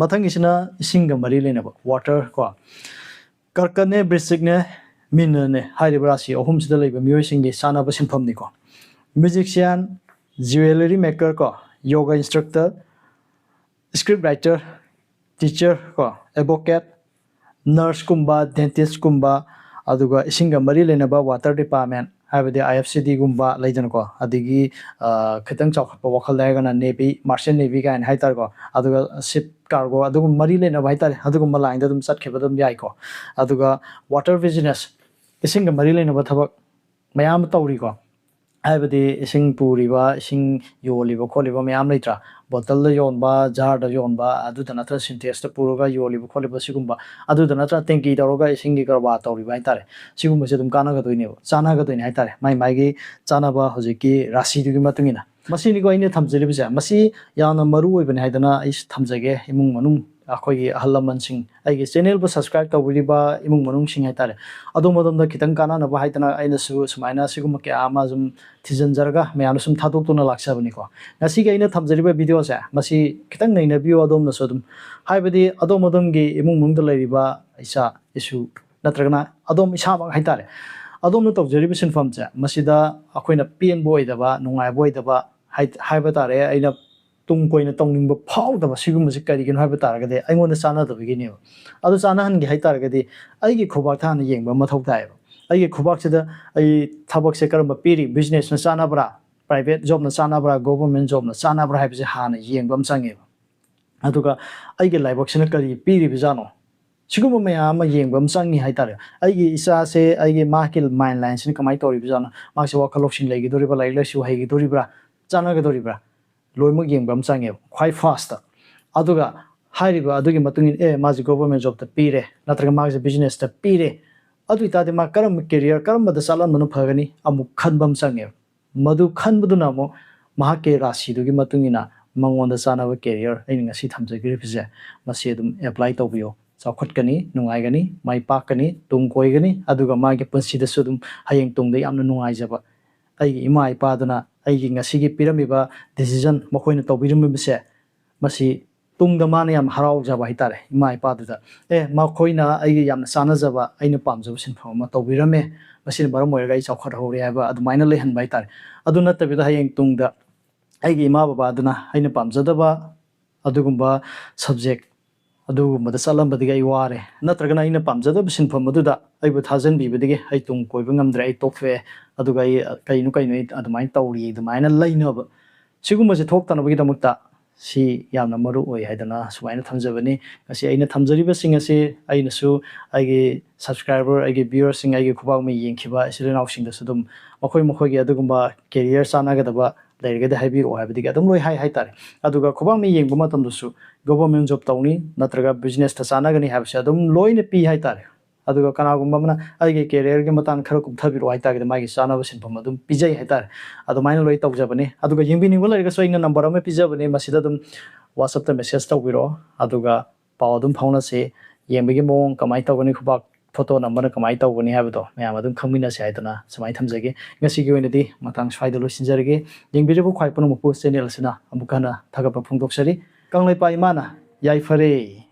ꯃꯊꯪꯒꯤꯁꯤꯅ ꯏꯁꯤꯡꯒ ꯃꯔꯤ ꯂꯩꯅꯕ, ꯋꯥꯇꯔ ꯀꯣ꯫ ꯀꯔꯀꯅꯦ, ꯕ꯭ꯔꯤꯁꯤꯛꯅꯦ, ꯃꯤꯟꯅꯅꯦ ꯍꯥꯏꯔꯤꯕ ꯔꯥꯁꯤ ꯑꯍꯨꯝꯁꯤꯗ ꯂꯩꯕ ꯃꯤꯑꯣꯏꯁꯤꯡꯒꯤ ꯆꯥꯅꯕ ꯁꯤꯟꯐꯝꯅꯤꯀꯣ꯫ ꯃ꯭ꯌꯨꯖꯤꯛꯁꯤꯌꯥꯟ, ꯖ꯭ꯋꯦꯂꯔꯤ ꯃꯦꯀꯔ ꯀꯣ, yoga instructor, script writer, teacher ꯀꯣ, ꯑꯦꯗꯚꯣꯀꯦꯠ, ꯅꯔꯁꯀꯨꯝꯕ, ꯗꯦꯟꯇꯤꯁꯀꯨꯝꯕ, ꯑꯗꯨꯒ ꯏꯁꯤꯡꯒ ꯃꯔꯤ ꯂꯩꯅꯕ ꯋꯥꯇꯔ ꯗꯤꯄꯥꯔꯠꯃꯦꯟ, ꯍꯥꯏꯕꯗꯤ ꯑꯥꯏ ꯑꯦꯐ ꯁꯤ ꯗꯤꯒꯨꯝꯕ ꯂꯩꯗꯅꯀꯣ, ꯑꯗꯒꯤ ꯈꯤꯇꯪ ꯆꯥꯎꯈꯠꯄ ꯋꯥꯈꯜꯗ ꯍꯥꯏꯔꯒꯅ ꯅꯦꯚꯤ, ꯃꯥꯔꯁꯦꯟ ꯅꯦꯚꯤ ꯀꯥꯏꯅ ꯍꯥꯏꯇꯥꯔꯦꯀꯣ, ꯑꯗꯨꯒ ꯁꯤꯞ ꯀꯥꯔꯒꯣ, ꯑꯗꯨꯒꯨꯝꯕ ꯃꯔꯤ ꯂꯩꯅꯕ ꯍꯥꯏꯇꯥꯔꯦ, ꯑꯗꯨꯒꯨꯝꯕ ꯂꯥꯏꯟꯗ ꯑꯗꯨꯝ ꯆꯠꯈꯤꯕ ꯑꯗꯨꯝ ꯌꯥꯏꯀꯣ꯫ ꯑꯗꯨꯒ ꯋꯥꯇꯔ ꯕꯤꯖꯤꯅꯦꯁ, ꯏꯁꯤꯡꯒ ꯃꯔꯤ ꯂꯩꯅꯕ ꯊꯕꯛ ꯃꯌꯥꯝ ꯑꯃ ꯇꯧꯔꯤꯀꯣ꯫ ꯍꯥꯏꯕꯗꯤ ꯏꯁꯤꯡ ꯄꯨꯔꯤꯕ, ꯏꯁꯤꯡ ꯌꯣꯜꯂꯤꯕ ꯈꯣꯠꯂꯤꯕ ꯃꯌꯥꯝ ꯂꯩꯇ꯭ꯔꯥ? ꯕꯣꯇꯜꯗ ꯌꯣꯟꯕ, ꯖꯥꯔꯗ ꯌꯣꯟꯕ, ꯑꯗꯨꯗ ꯅꯠꯇ꯭ꯔꯒ ꯁꯤꯟꯇꯦꯛꯁꯇ ꯄꯨꯔꯒ ꯌꯣꯜꯂꯤꯕ ꯈꯣꯠꯂꯤꯕ ꯁꯤꯒꯨꯝꯕ, ꯑꯗꯨꯗ ꯅꯠꯇ꯭ꯔꯒ ꯇꯦꯡꯀꯤ ꯇꯧꯔꯒ ꯏꯁꯤꯡꯒꯤ ꯀꯔꯕꯥꯔ ꯇꯧꯔꯤꯕ ꯍꯥꯏꯇꯥꯔꯦ꯫ ꯁꯤꯒꯨꯝꯕꯁꯦ ꯑꯗꯨꯝ ꯀꯥꯟꯅꯒꯗꯣꯏꯅꯦꯕ, ꯆꯥꯟꯅꯒꯗꯣꯏꯅꯦ ꯍꯥꯏꯇꯥꯔꯦ, ꯃꯥꯏ ꯃꯥꯏꯒꯤ ꯆꯥꯟꯅꯕ ꯍꯧꯖꯤꯛꯀꯤ ꯔꯥꯁꯤꯗꯨꯒꯤ ꯃꯇꯨꯡ ꯏꯟꯅ꯫ ꯃꯁꯤꯅꯤꯀꯣ ꯑꯩꯅ ꯊꯝꯖꯔꯤꯕꯁꯦ꯫ ꯃꯁꯤ ꯌꯥꯝꯅ ꯃꯔꯨ ꯑꯣꯏꯕꯅꯦ ꯍꯥꯏꯗꯅ ꯑꯩ ꯊꯝꯖꯒꯦ꯫ ꯏꯃꯨꯡ ꯃꯅꯨꯡ, ꯑꯩꯈꯣꯏꯒꯤ ꯑꯍꯜ ꯂꯃꯟꯁꯤꯡ, ꯑꯩꯒꯤ ꯆꯦꯅꯦꯜꯕꯨ ꯁꯕꯁꯀ꯭ꯔꯥꯏꯕ ꯇꯧꯕꯤꯔꯤꯕ ꯏꯃꯨꯡ ꯃꯅꯨꯡꯁꯤꯡ ꯍꯥꯏꯇꯥꯔꯦ, ꯑꯗꯣꯝ ꯑꯗꯣꯝꯗ ꯈꯤꯇꯪ ꯀꯥꯟꯅꯅꯕ ꯍꯥꯏꯗꯅ ꯑꯩꯅꯁꯨ ꯁꯨꯃꯥꯏꯅ ꯁꯤꯒꯨꯝꯕ ꯀꯌꯥ ꯑꯃ ꯁꯨꯝ ꯊꯤꯖꯤꯟꯖꯔꯒ ꯃꯌꯥꯝꯗ ꯁꯨꯝ ꯊꯥꯗꯣꯛꯇꯨꯅ ꯂꯥꯛꯆꯕꯅꯤꯀꯣ꯫ ꯉꯁꯤꯒꯤ ꯑꯩꯅ ꯊꯝꯖꯔꯤꯕ ꯚꯤꯗꯤꯑꯣꯁꯦ, ꯃꯁꯤ ꯈꯤꯇꯪ ꯅꯩꯅꯕꯤꯌꯨ ꯑꯗꯣꯝꯅꯁꯨ ꯑꯗꯨꯝ꯫ ꯍꯥꯏꯕꯗꯤ ꯑꯗꯣꯝ ꯑꯗꯣꯝꯒꯤ ꯏꯃꯨꯡ ꯃꯅꯨꯡꯗ ꯂꯩꯔꯤꯕ ꯏꯆꯥ ꯏꯁꯨ, ꯅꯠꯇ꯭ꯔꯒꯅ ꯑꯗꯣꯝ ꯏꯁꯥꯃꯛ ꯍꯥꯏꯇꯥꯔꯦ, ꯑꯗꯣꯝꯅ ꯇꯧꯖꯔꯤꯕ ꯁꯤꯟꯐꯝꯁꯦ, ꯃꯁꯤꯗ ꯑꯩꯈꯣꯏꯅ ꯄꯦꯟꯕ ꯑꯣꯏꯗꯕ, ꯅꯨꯡꯉꯥꯏꯕ ꯑꯣꯏꯗꯕ ꯍꯥꯏ-, ꯍꯥꯏꯕ ꯇꯥꯔꯦ, ꯑꯩꯅ ꯇꯨꯡ ꯀꯣꯏꯅ ꯇꯧꯅꯤꯡꯕ ꯐꯥꯎꯗꯕ ꯁꯤꯒꯨꯝꯕꯁꯤ ꯀꯔꯤꯒꯤꯅꯣ ꯍꯥꯏꯕ ꯇꯥꯔꯒꯗꯤ, ꯑꯩꯉꯣꯟꯗ ꯆꯥꯟꯅꯗꯕꯒꯤꯅꯦꯕ꯫ ꯑꯗꯨ ꯆꯥꯟꯅꯍꯟꯒꯦ ꯍꯥꯏ ꯇꯥꯔꯒꯗꯤ ꯑꯩꯒꯤ ꯈꯨꯕꯥꯛꯇ ꯍꯥꯟꯅ ꯌꯦꯡꯕ ꯃꯊꯧ ꯇꯥꯏꯌꯦꯕ꯫ ꯑꯩꯒꯤ ꯈꯨꯕꯥꯛꯁꯤꯗ ꯑꯩ ꯊꯕꯛꯁꯦ ꯀꯔꯝꯕ ꯄꯤꯔꯤ, ꯕꯤꯖꯤꯅꯦꯁꯅ ꯆꯥꯟꯅꯕ꯭ꯔꯥ, ꯄ꯭ꯔꯥꯏꯚꯦꯠ ꯖꯣꯕꯅ ꯆꯥꯟꯅꯕ꯭ꯔꯥ, ꯒꯣꯚꯔꯟꯃꯦꯟ ꯖꯣꯕꯅ ꯆꯥꯟꯅꯕ꯭ꯔꯥ ꯍꯥꯏꯕꯁꯦ ꯍꯥꯟꯅ ꯌꯦꯡꯕ ꯑꯃ ꯆꯪꯉꯦꯕ꯫ ꯑꯗꯨꯒ ꯑꯩꯒꯤ ꯂꯥꯏꯕꯛꯁꯤꯅ ꯀꯔꯤ ꯄꯤꯔꯤꯕꯖꯥꯠꯅꯣ, ꯁꯤꯒꯨꯝꯕ ꯃꯌꯥꯝ ꯑꯃ ꯌꯦꯡꯕ ꯑꯃ ꯆꯪꯉꯤ ꯍꯥꯏꯇꯥꯔꯦ꯫ ꯑꯩꯒꯤ ꯏꯆꯥꯁꯦ, ꯑꯩꯒꯤ ꯃꯥꯒꯤ ꯃꯥꯏꯟ ꯂꯥꯏꯟꯁꯤꯅ ꯀꯃꯥꯏꯅ ꯇꯧꯔꯤꯕꯖꯥꯠꯅꯣ, ꯃꯥꯁꯦ ꯋꯥꯈꯜ ꯂꯧꯁꯤꯡ ꯂꯩꯒꯗꯧꯔꯤꯕ꯭ꯔꯥ, ꯂꯥꯏꯔꯤꯛ ꯂꯥꯏꯁꯨ ꯍꯩꯒꯗꯧꯔꯤꯕ꯭ꯔꯥ, ꯆꯥꯟꯅꯒꯗꯧꯔꯤꯕ꯭ꯔꯥ, ꯂꯣꯏꯅꯃꯛ ꯌꯦꯡꯕ ꯑꯃ ꯆꯪꯉꯦꯕ ꯈ꯭ꯋꯥꯏ ꯐꯥꯔꯁꯇ꯫ ꯑꯗꯨꯒ ꯍꯥꯏꯔꯤꯕ ꯑꯗꯨꯒꯤ ꯃꯇꯨꯡ ꯏꯟꯅ, ꯑꯦ, ꯃꯥꯁꯦ ꯒꯣꯚꯔꯟꯃꯦꯟ ꯖꯣꯕꯇ ꯄꯤꯔꯦ, ꯅꯠꯇ꯭ꯔꯒ ꯃꯥꯁꯦ ꯕꯤꯖꯤꯅꯦꯁꯇ ꯄꯤꯔꯦ, ꯑꯗꯨ ꯑꯣꯏꯇꯥꯔꯗꯤ ꯃꯥ ꯀꯔꯝꯕ ꯀꯦꯔꯤꯌꯔ, ꯀꯔꯝꯕꯗ ꯆꯠꯍꯟꯕꯅ ꯐꯒꯅꯤ ꯑꯃꯨꯛ ꯈꯟꯕ ꯑꯃ ꯆꯪꯉꯦꯕ꯫ ꯃꯗꯨ ꯈꯟꯕꯗꯨꯅ ꯑꯃꯨꯛ ꯃꯍꯥꯛꯀꯤ ꯔꯥꯁꯤꯗꯨꯒꯤ ꯃꯇꯨꯡ ꯏꯟꯅ ꯃꯉꯣꯟꯗ ꯆꯥꯅꯕ ꯀꯦꯔꯤꯌꯔ ꯑꯩꯅ ꯉꯁꯤ ꯊꯝꯖꯈ꯭ꯔꯤꯕꯁꯦ, ꯃꯁꯤ ꯑꯗꯨꯝ ꯑꯦꯄ꯭ꯂꯥꯏ ꯇꯧꯕꯤꯌꯣ꯫ ꯆꯥꯎꯈꯠꯀꯅꯤ, ꯅꯨꯡꯉꯥꯏꯒꯅꯤ, ꯃꯥꯏ ꯄꯥꯛꯀꯅꯤ, ꯇꯨꯡ ꯀꯣꯏꯒꯅꯤ, ꯑꯗꯨꯒ ꯃꯥꯒꯤ ꯄꯨꯟꯁꯤꯗꯁꯨ ꯑꯗꯨꯝ ꯍꯌꯦꯡ ꯇꯨꯡꯗ ꯌꯥꯝꯅ ꯅꯨꯡꯉꯥꯏꯖꯕ, ꯑꯩꯒꯤ ꯏꯃꯥ ꯏꯄꯥꯗꯨꯅ ꯑꯩꯒꯤ ꯉꯁꯤꯒꯤ ꯄꯤꯔꯝꯃꯤꯕ decision, ꯃꯈꯣꯏꯅ ꯇꯧꯕꯤꯔꯝꯃꯤꯕꯁꯦ, ꯃꯁꯤ ꯇꯨꯡꯗ ꯃꯥꯅ ꯌꯥꯝ ꯍꯔꯥꯎꯖꯕ ꯍꯥꯏꯇꯥꯔꯦ, ꯏꯃꯥ ꯏꯄꯥꯗꯨꯗ, "ꯑꯦ, ꯃꯈꯣꯏꯅ ꯑꯩꯒꯤ ꯌꯥꯝꯅ ꯆꯥꯟꯅꯖꯕ, ꯑꯩꯅ ꯄꯥꯝꯖꯕ ꯁꯤꯟꯐꯝ ꯑꯃ ꯇꯧꯕꯤꯔꯝꯃꯦ, ꯃꯁꯤꯅ ꯃꯔꯝ ꯑꯣꯏꯔꯒ ꯑꯩ ꯆꯥꯎꯈꯠꯍꯧꯔꯦ" ꯍꯥꯏꯕ ꯑꯗꯨꯃꯥꯏꯅ ꯂꯩꯍꯟꯕ ꯍꯥꯏꯇꯥꯔꯦ꯫ ꯑꯗꯨ ꯅꯠꯇꯕꯤꯗ ꯍꯌꯦꯡ ꯇꯨꯡꯗ ꯑꯩꯒꯤ ꯏꯃꯥ ꯕꯕꯥꯗꯨꯅ ꯑꯩꯅ ꯄꯥꯝꯖꯗꯕ ꯑꯗꯨꯒꯨꯝꯕ subject ꯑꯗꯨꯒꯨꯝꯕꯗ ꯆꯠꯂꯝꯕꯗꯒꯤ ꯑꯩ ꯋꯥꯔꯦ, ꯅꯠꯇ꯭ꯔꯒꯅ ꯑꯩꯅ ꯄꯥꯝꯖꯗꯕ ꯁꯤꯟꯐꯝ ꯑꯗꯨꯗ ꯑꯩꯕꯨ ꯊꯥꯖꯟꯕꯤꯕꯗꯒꯤ ꯑꯩ ꯇꯨꯡ ꯀꯣꯏꯕ ꯉꯝꯗ꯭ꯔꯦ, ꯑꯩ ꯇꯣꯛꯊꯣꯛꯑꯦ, ꯑꯗꯨꯒ ꯑꯩ ꯀꯩꯅꯣ ꯀꯩꯅꯣ ꯑꯩ ꯑꯗꯨꯃꯥꯏꯅ ꯇꯧꯔꯤ, ꯑꯗꯨꯃꯥꯏꯅ ꯂꯩꯅꯕ, ꯁꯤꯒꯨꯝꯕꯁꯦ ꯊꯣꯛꯇꯅꯕꯒꯤꯗꯃꯛꯇ ꯁꯤ ꯌꯥꯝꯅ ꯃꯔꯨ ꯑꯣꯏ ꯍꯥꯏꯗꯅ ꯁꯨꯃꯥꯏꯅ ꯊꯝꯖꯕꯅꯤ꯫ ꯉꯁꯤ ꯑꯩꯅ ꯊꯝꯖꯔꯤꯕꯁꯤꯡ ꯑꯁꯤ ꯑꯩꯅꯁꯨ, ꯑꯩꯒꯤ subscriber, ꯑꯩꯒꯤ viewerꯁꯤꯡ, ꯑꯩꯒꯤ ꯈꯨꯕꯥꯛ ꯃꯩ ꯌꯦꯡꯈꯤꯕ ꯏꯆꯤꯜ ꯏꯅꯥꯎꯁꯤꯡꯗꯁꯨ ꯑꯗꯨꯝ ꯃꯈꯣꯏ ꯃꯈꯣꯏꯒꯤ ꯑꯗꯨꯒꯨꯝꯕ career ꯆꯥꯟꯅꯒꯗꯕ ꯂꯩꯔꯒꯗꯤ ꯍꯥꯏꯕꯤꯔꯛꯑꯣ ꯍꯥꯏꯕꯗꯒꯤ ꯑꯗꯨꯝ ꯂꯣꯏ ꯍꯥꯏ ꯍꯥꯏꯇꯥꯔꯦ꯫ ꯑꯗꯨꯒ ꯈꯨꯕꯥꯛ ꯃꯩ ꯌꯦꯡꯕ ꯃꯇꯝꯗꯁꯨ government job ꯇꯧꯅꯤ ꯅꯠꯇ꯭ꯔꯒ businessꯇ ꯆꯥꯟꯅꯒꯅꯤ ꯍꯥꯏꯕꯁꯦ ꯑꯗꯨꯝ ꯂꯣꯏꯅ ꯄꯤ ꯍꯥꯏꯇꯥꯔꯦ꯫ ꯑꯗꯨꯒ ꯀꯅꯥꯒꯨꯝꯕ ꯑꯃꯅ ꯑꯩꯒꯤ careerꯒꯤ ꯃꯇꯥꯡꯗ ꯈꯔ ꯀꯨꯞꯊꯕꯤꯔꯛꯑꯣ ꯍꯥꯏꯇꯥꯔꯒꯗꯤ ꯃꯥꯒꯤ ꯆꯥꯅꯕ ꯁꯤꯟꯐꯝ ꯑꯗꯨꯝ ꯄꯤꯖꯩ ꯍꯥꯏꯇꯥꯔꯦ꯫ ꯑꯗꯨꯃꯥꯏꯅ ꯂꯣꯏ ꯇꯧꯖꯕꯅꯤ꯫ ꯑꯗꯨꯒ ꯌꯦꯡꯕꯤꯅꯤꯡꯕ ꯂꯩꯔꯒꯁꯨ ꯑꯩꯅ number ꯑꯃ ꯄꯤꯖꯕꯅꯤ, ꯃꯁꯤꯗ ꯑꯗꯨꯝ WhatsAppꯇ message ꯇꯧꯕꯤꯔꯛꯑꯣ꯫ ꯑꯗꯨꯒ ꯄꯥꯎ ꯑꯗꯨꯝ ꯐꯥꯎꯅꯁꯤ꯫ ꯌꯦꯡꯕꯒꯤ ꯃꯑꯣꯡ ꯀꯃꯥꯏꯅ ꯇꯧꯒꯅꯤ, ꯈꯨꯕꯥꯛ photo ꯅꯝꯕꯅ ꯀꯃꯥꯏꯅ ꯇꯧꯒꯅꯤ ꯍꯥꯏꯕꯗꯣ ꯃꯌꯥꯝ ꯑꯗꯨꯝ ꯈꯪꯃꯤꯟꯅꯁꯤ ꯍꯥꯏꯗꯨꯅ ꯁꯨꯃꯥꯏꯅ ꯊꯝꯖꯒꯦ꯫ ꯉꯁꯤꯒꯤ ꯑꯣꯏꯅꯗꯤ ꯃꯇꯥꯡ ꯁ꯭ꯋꯥꯏꯗ ꯂꯣꯏꯁꯤꯟꯖꯔꯒꯦ꯫ ꯌꯦꯡꯕꯤꯔꯤꯕ ꯈ꯭ꯋꯥꯏ ꯄꯨꯝꯅꯃꯛꯄꯨ channel ꯑꯁꯤꯅ ꯑꯃꯨꯛ ꯍꯟꯅ ꯊꯥꯒꯠꯄ ꯐꯣꯡꯗꯣꯛꯆꯔꯤ꯫ ꯀꯪꯂꯩꯄꯥꯛ ꯏꯃꯥꯅ ꯌꯥꯏꯐꯔꯦ꯫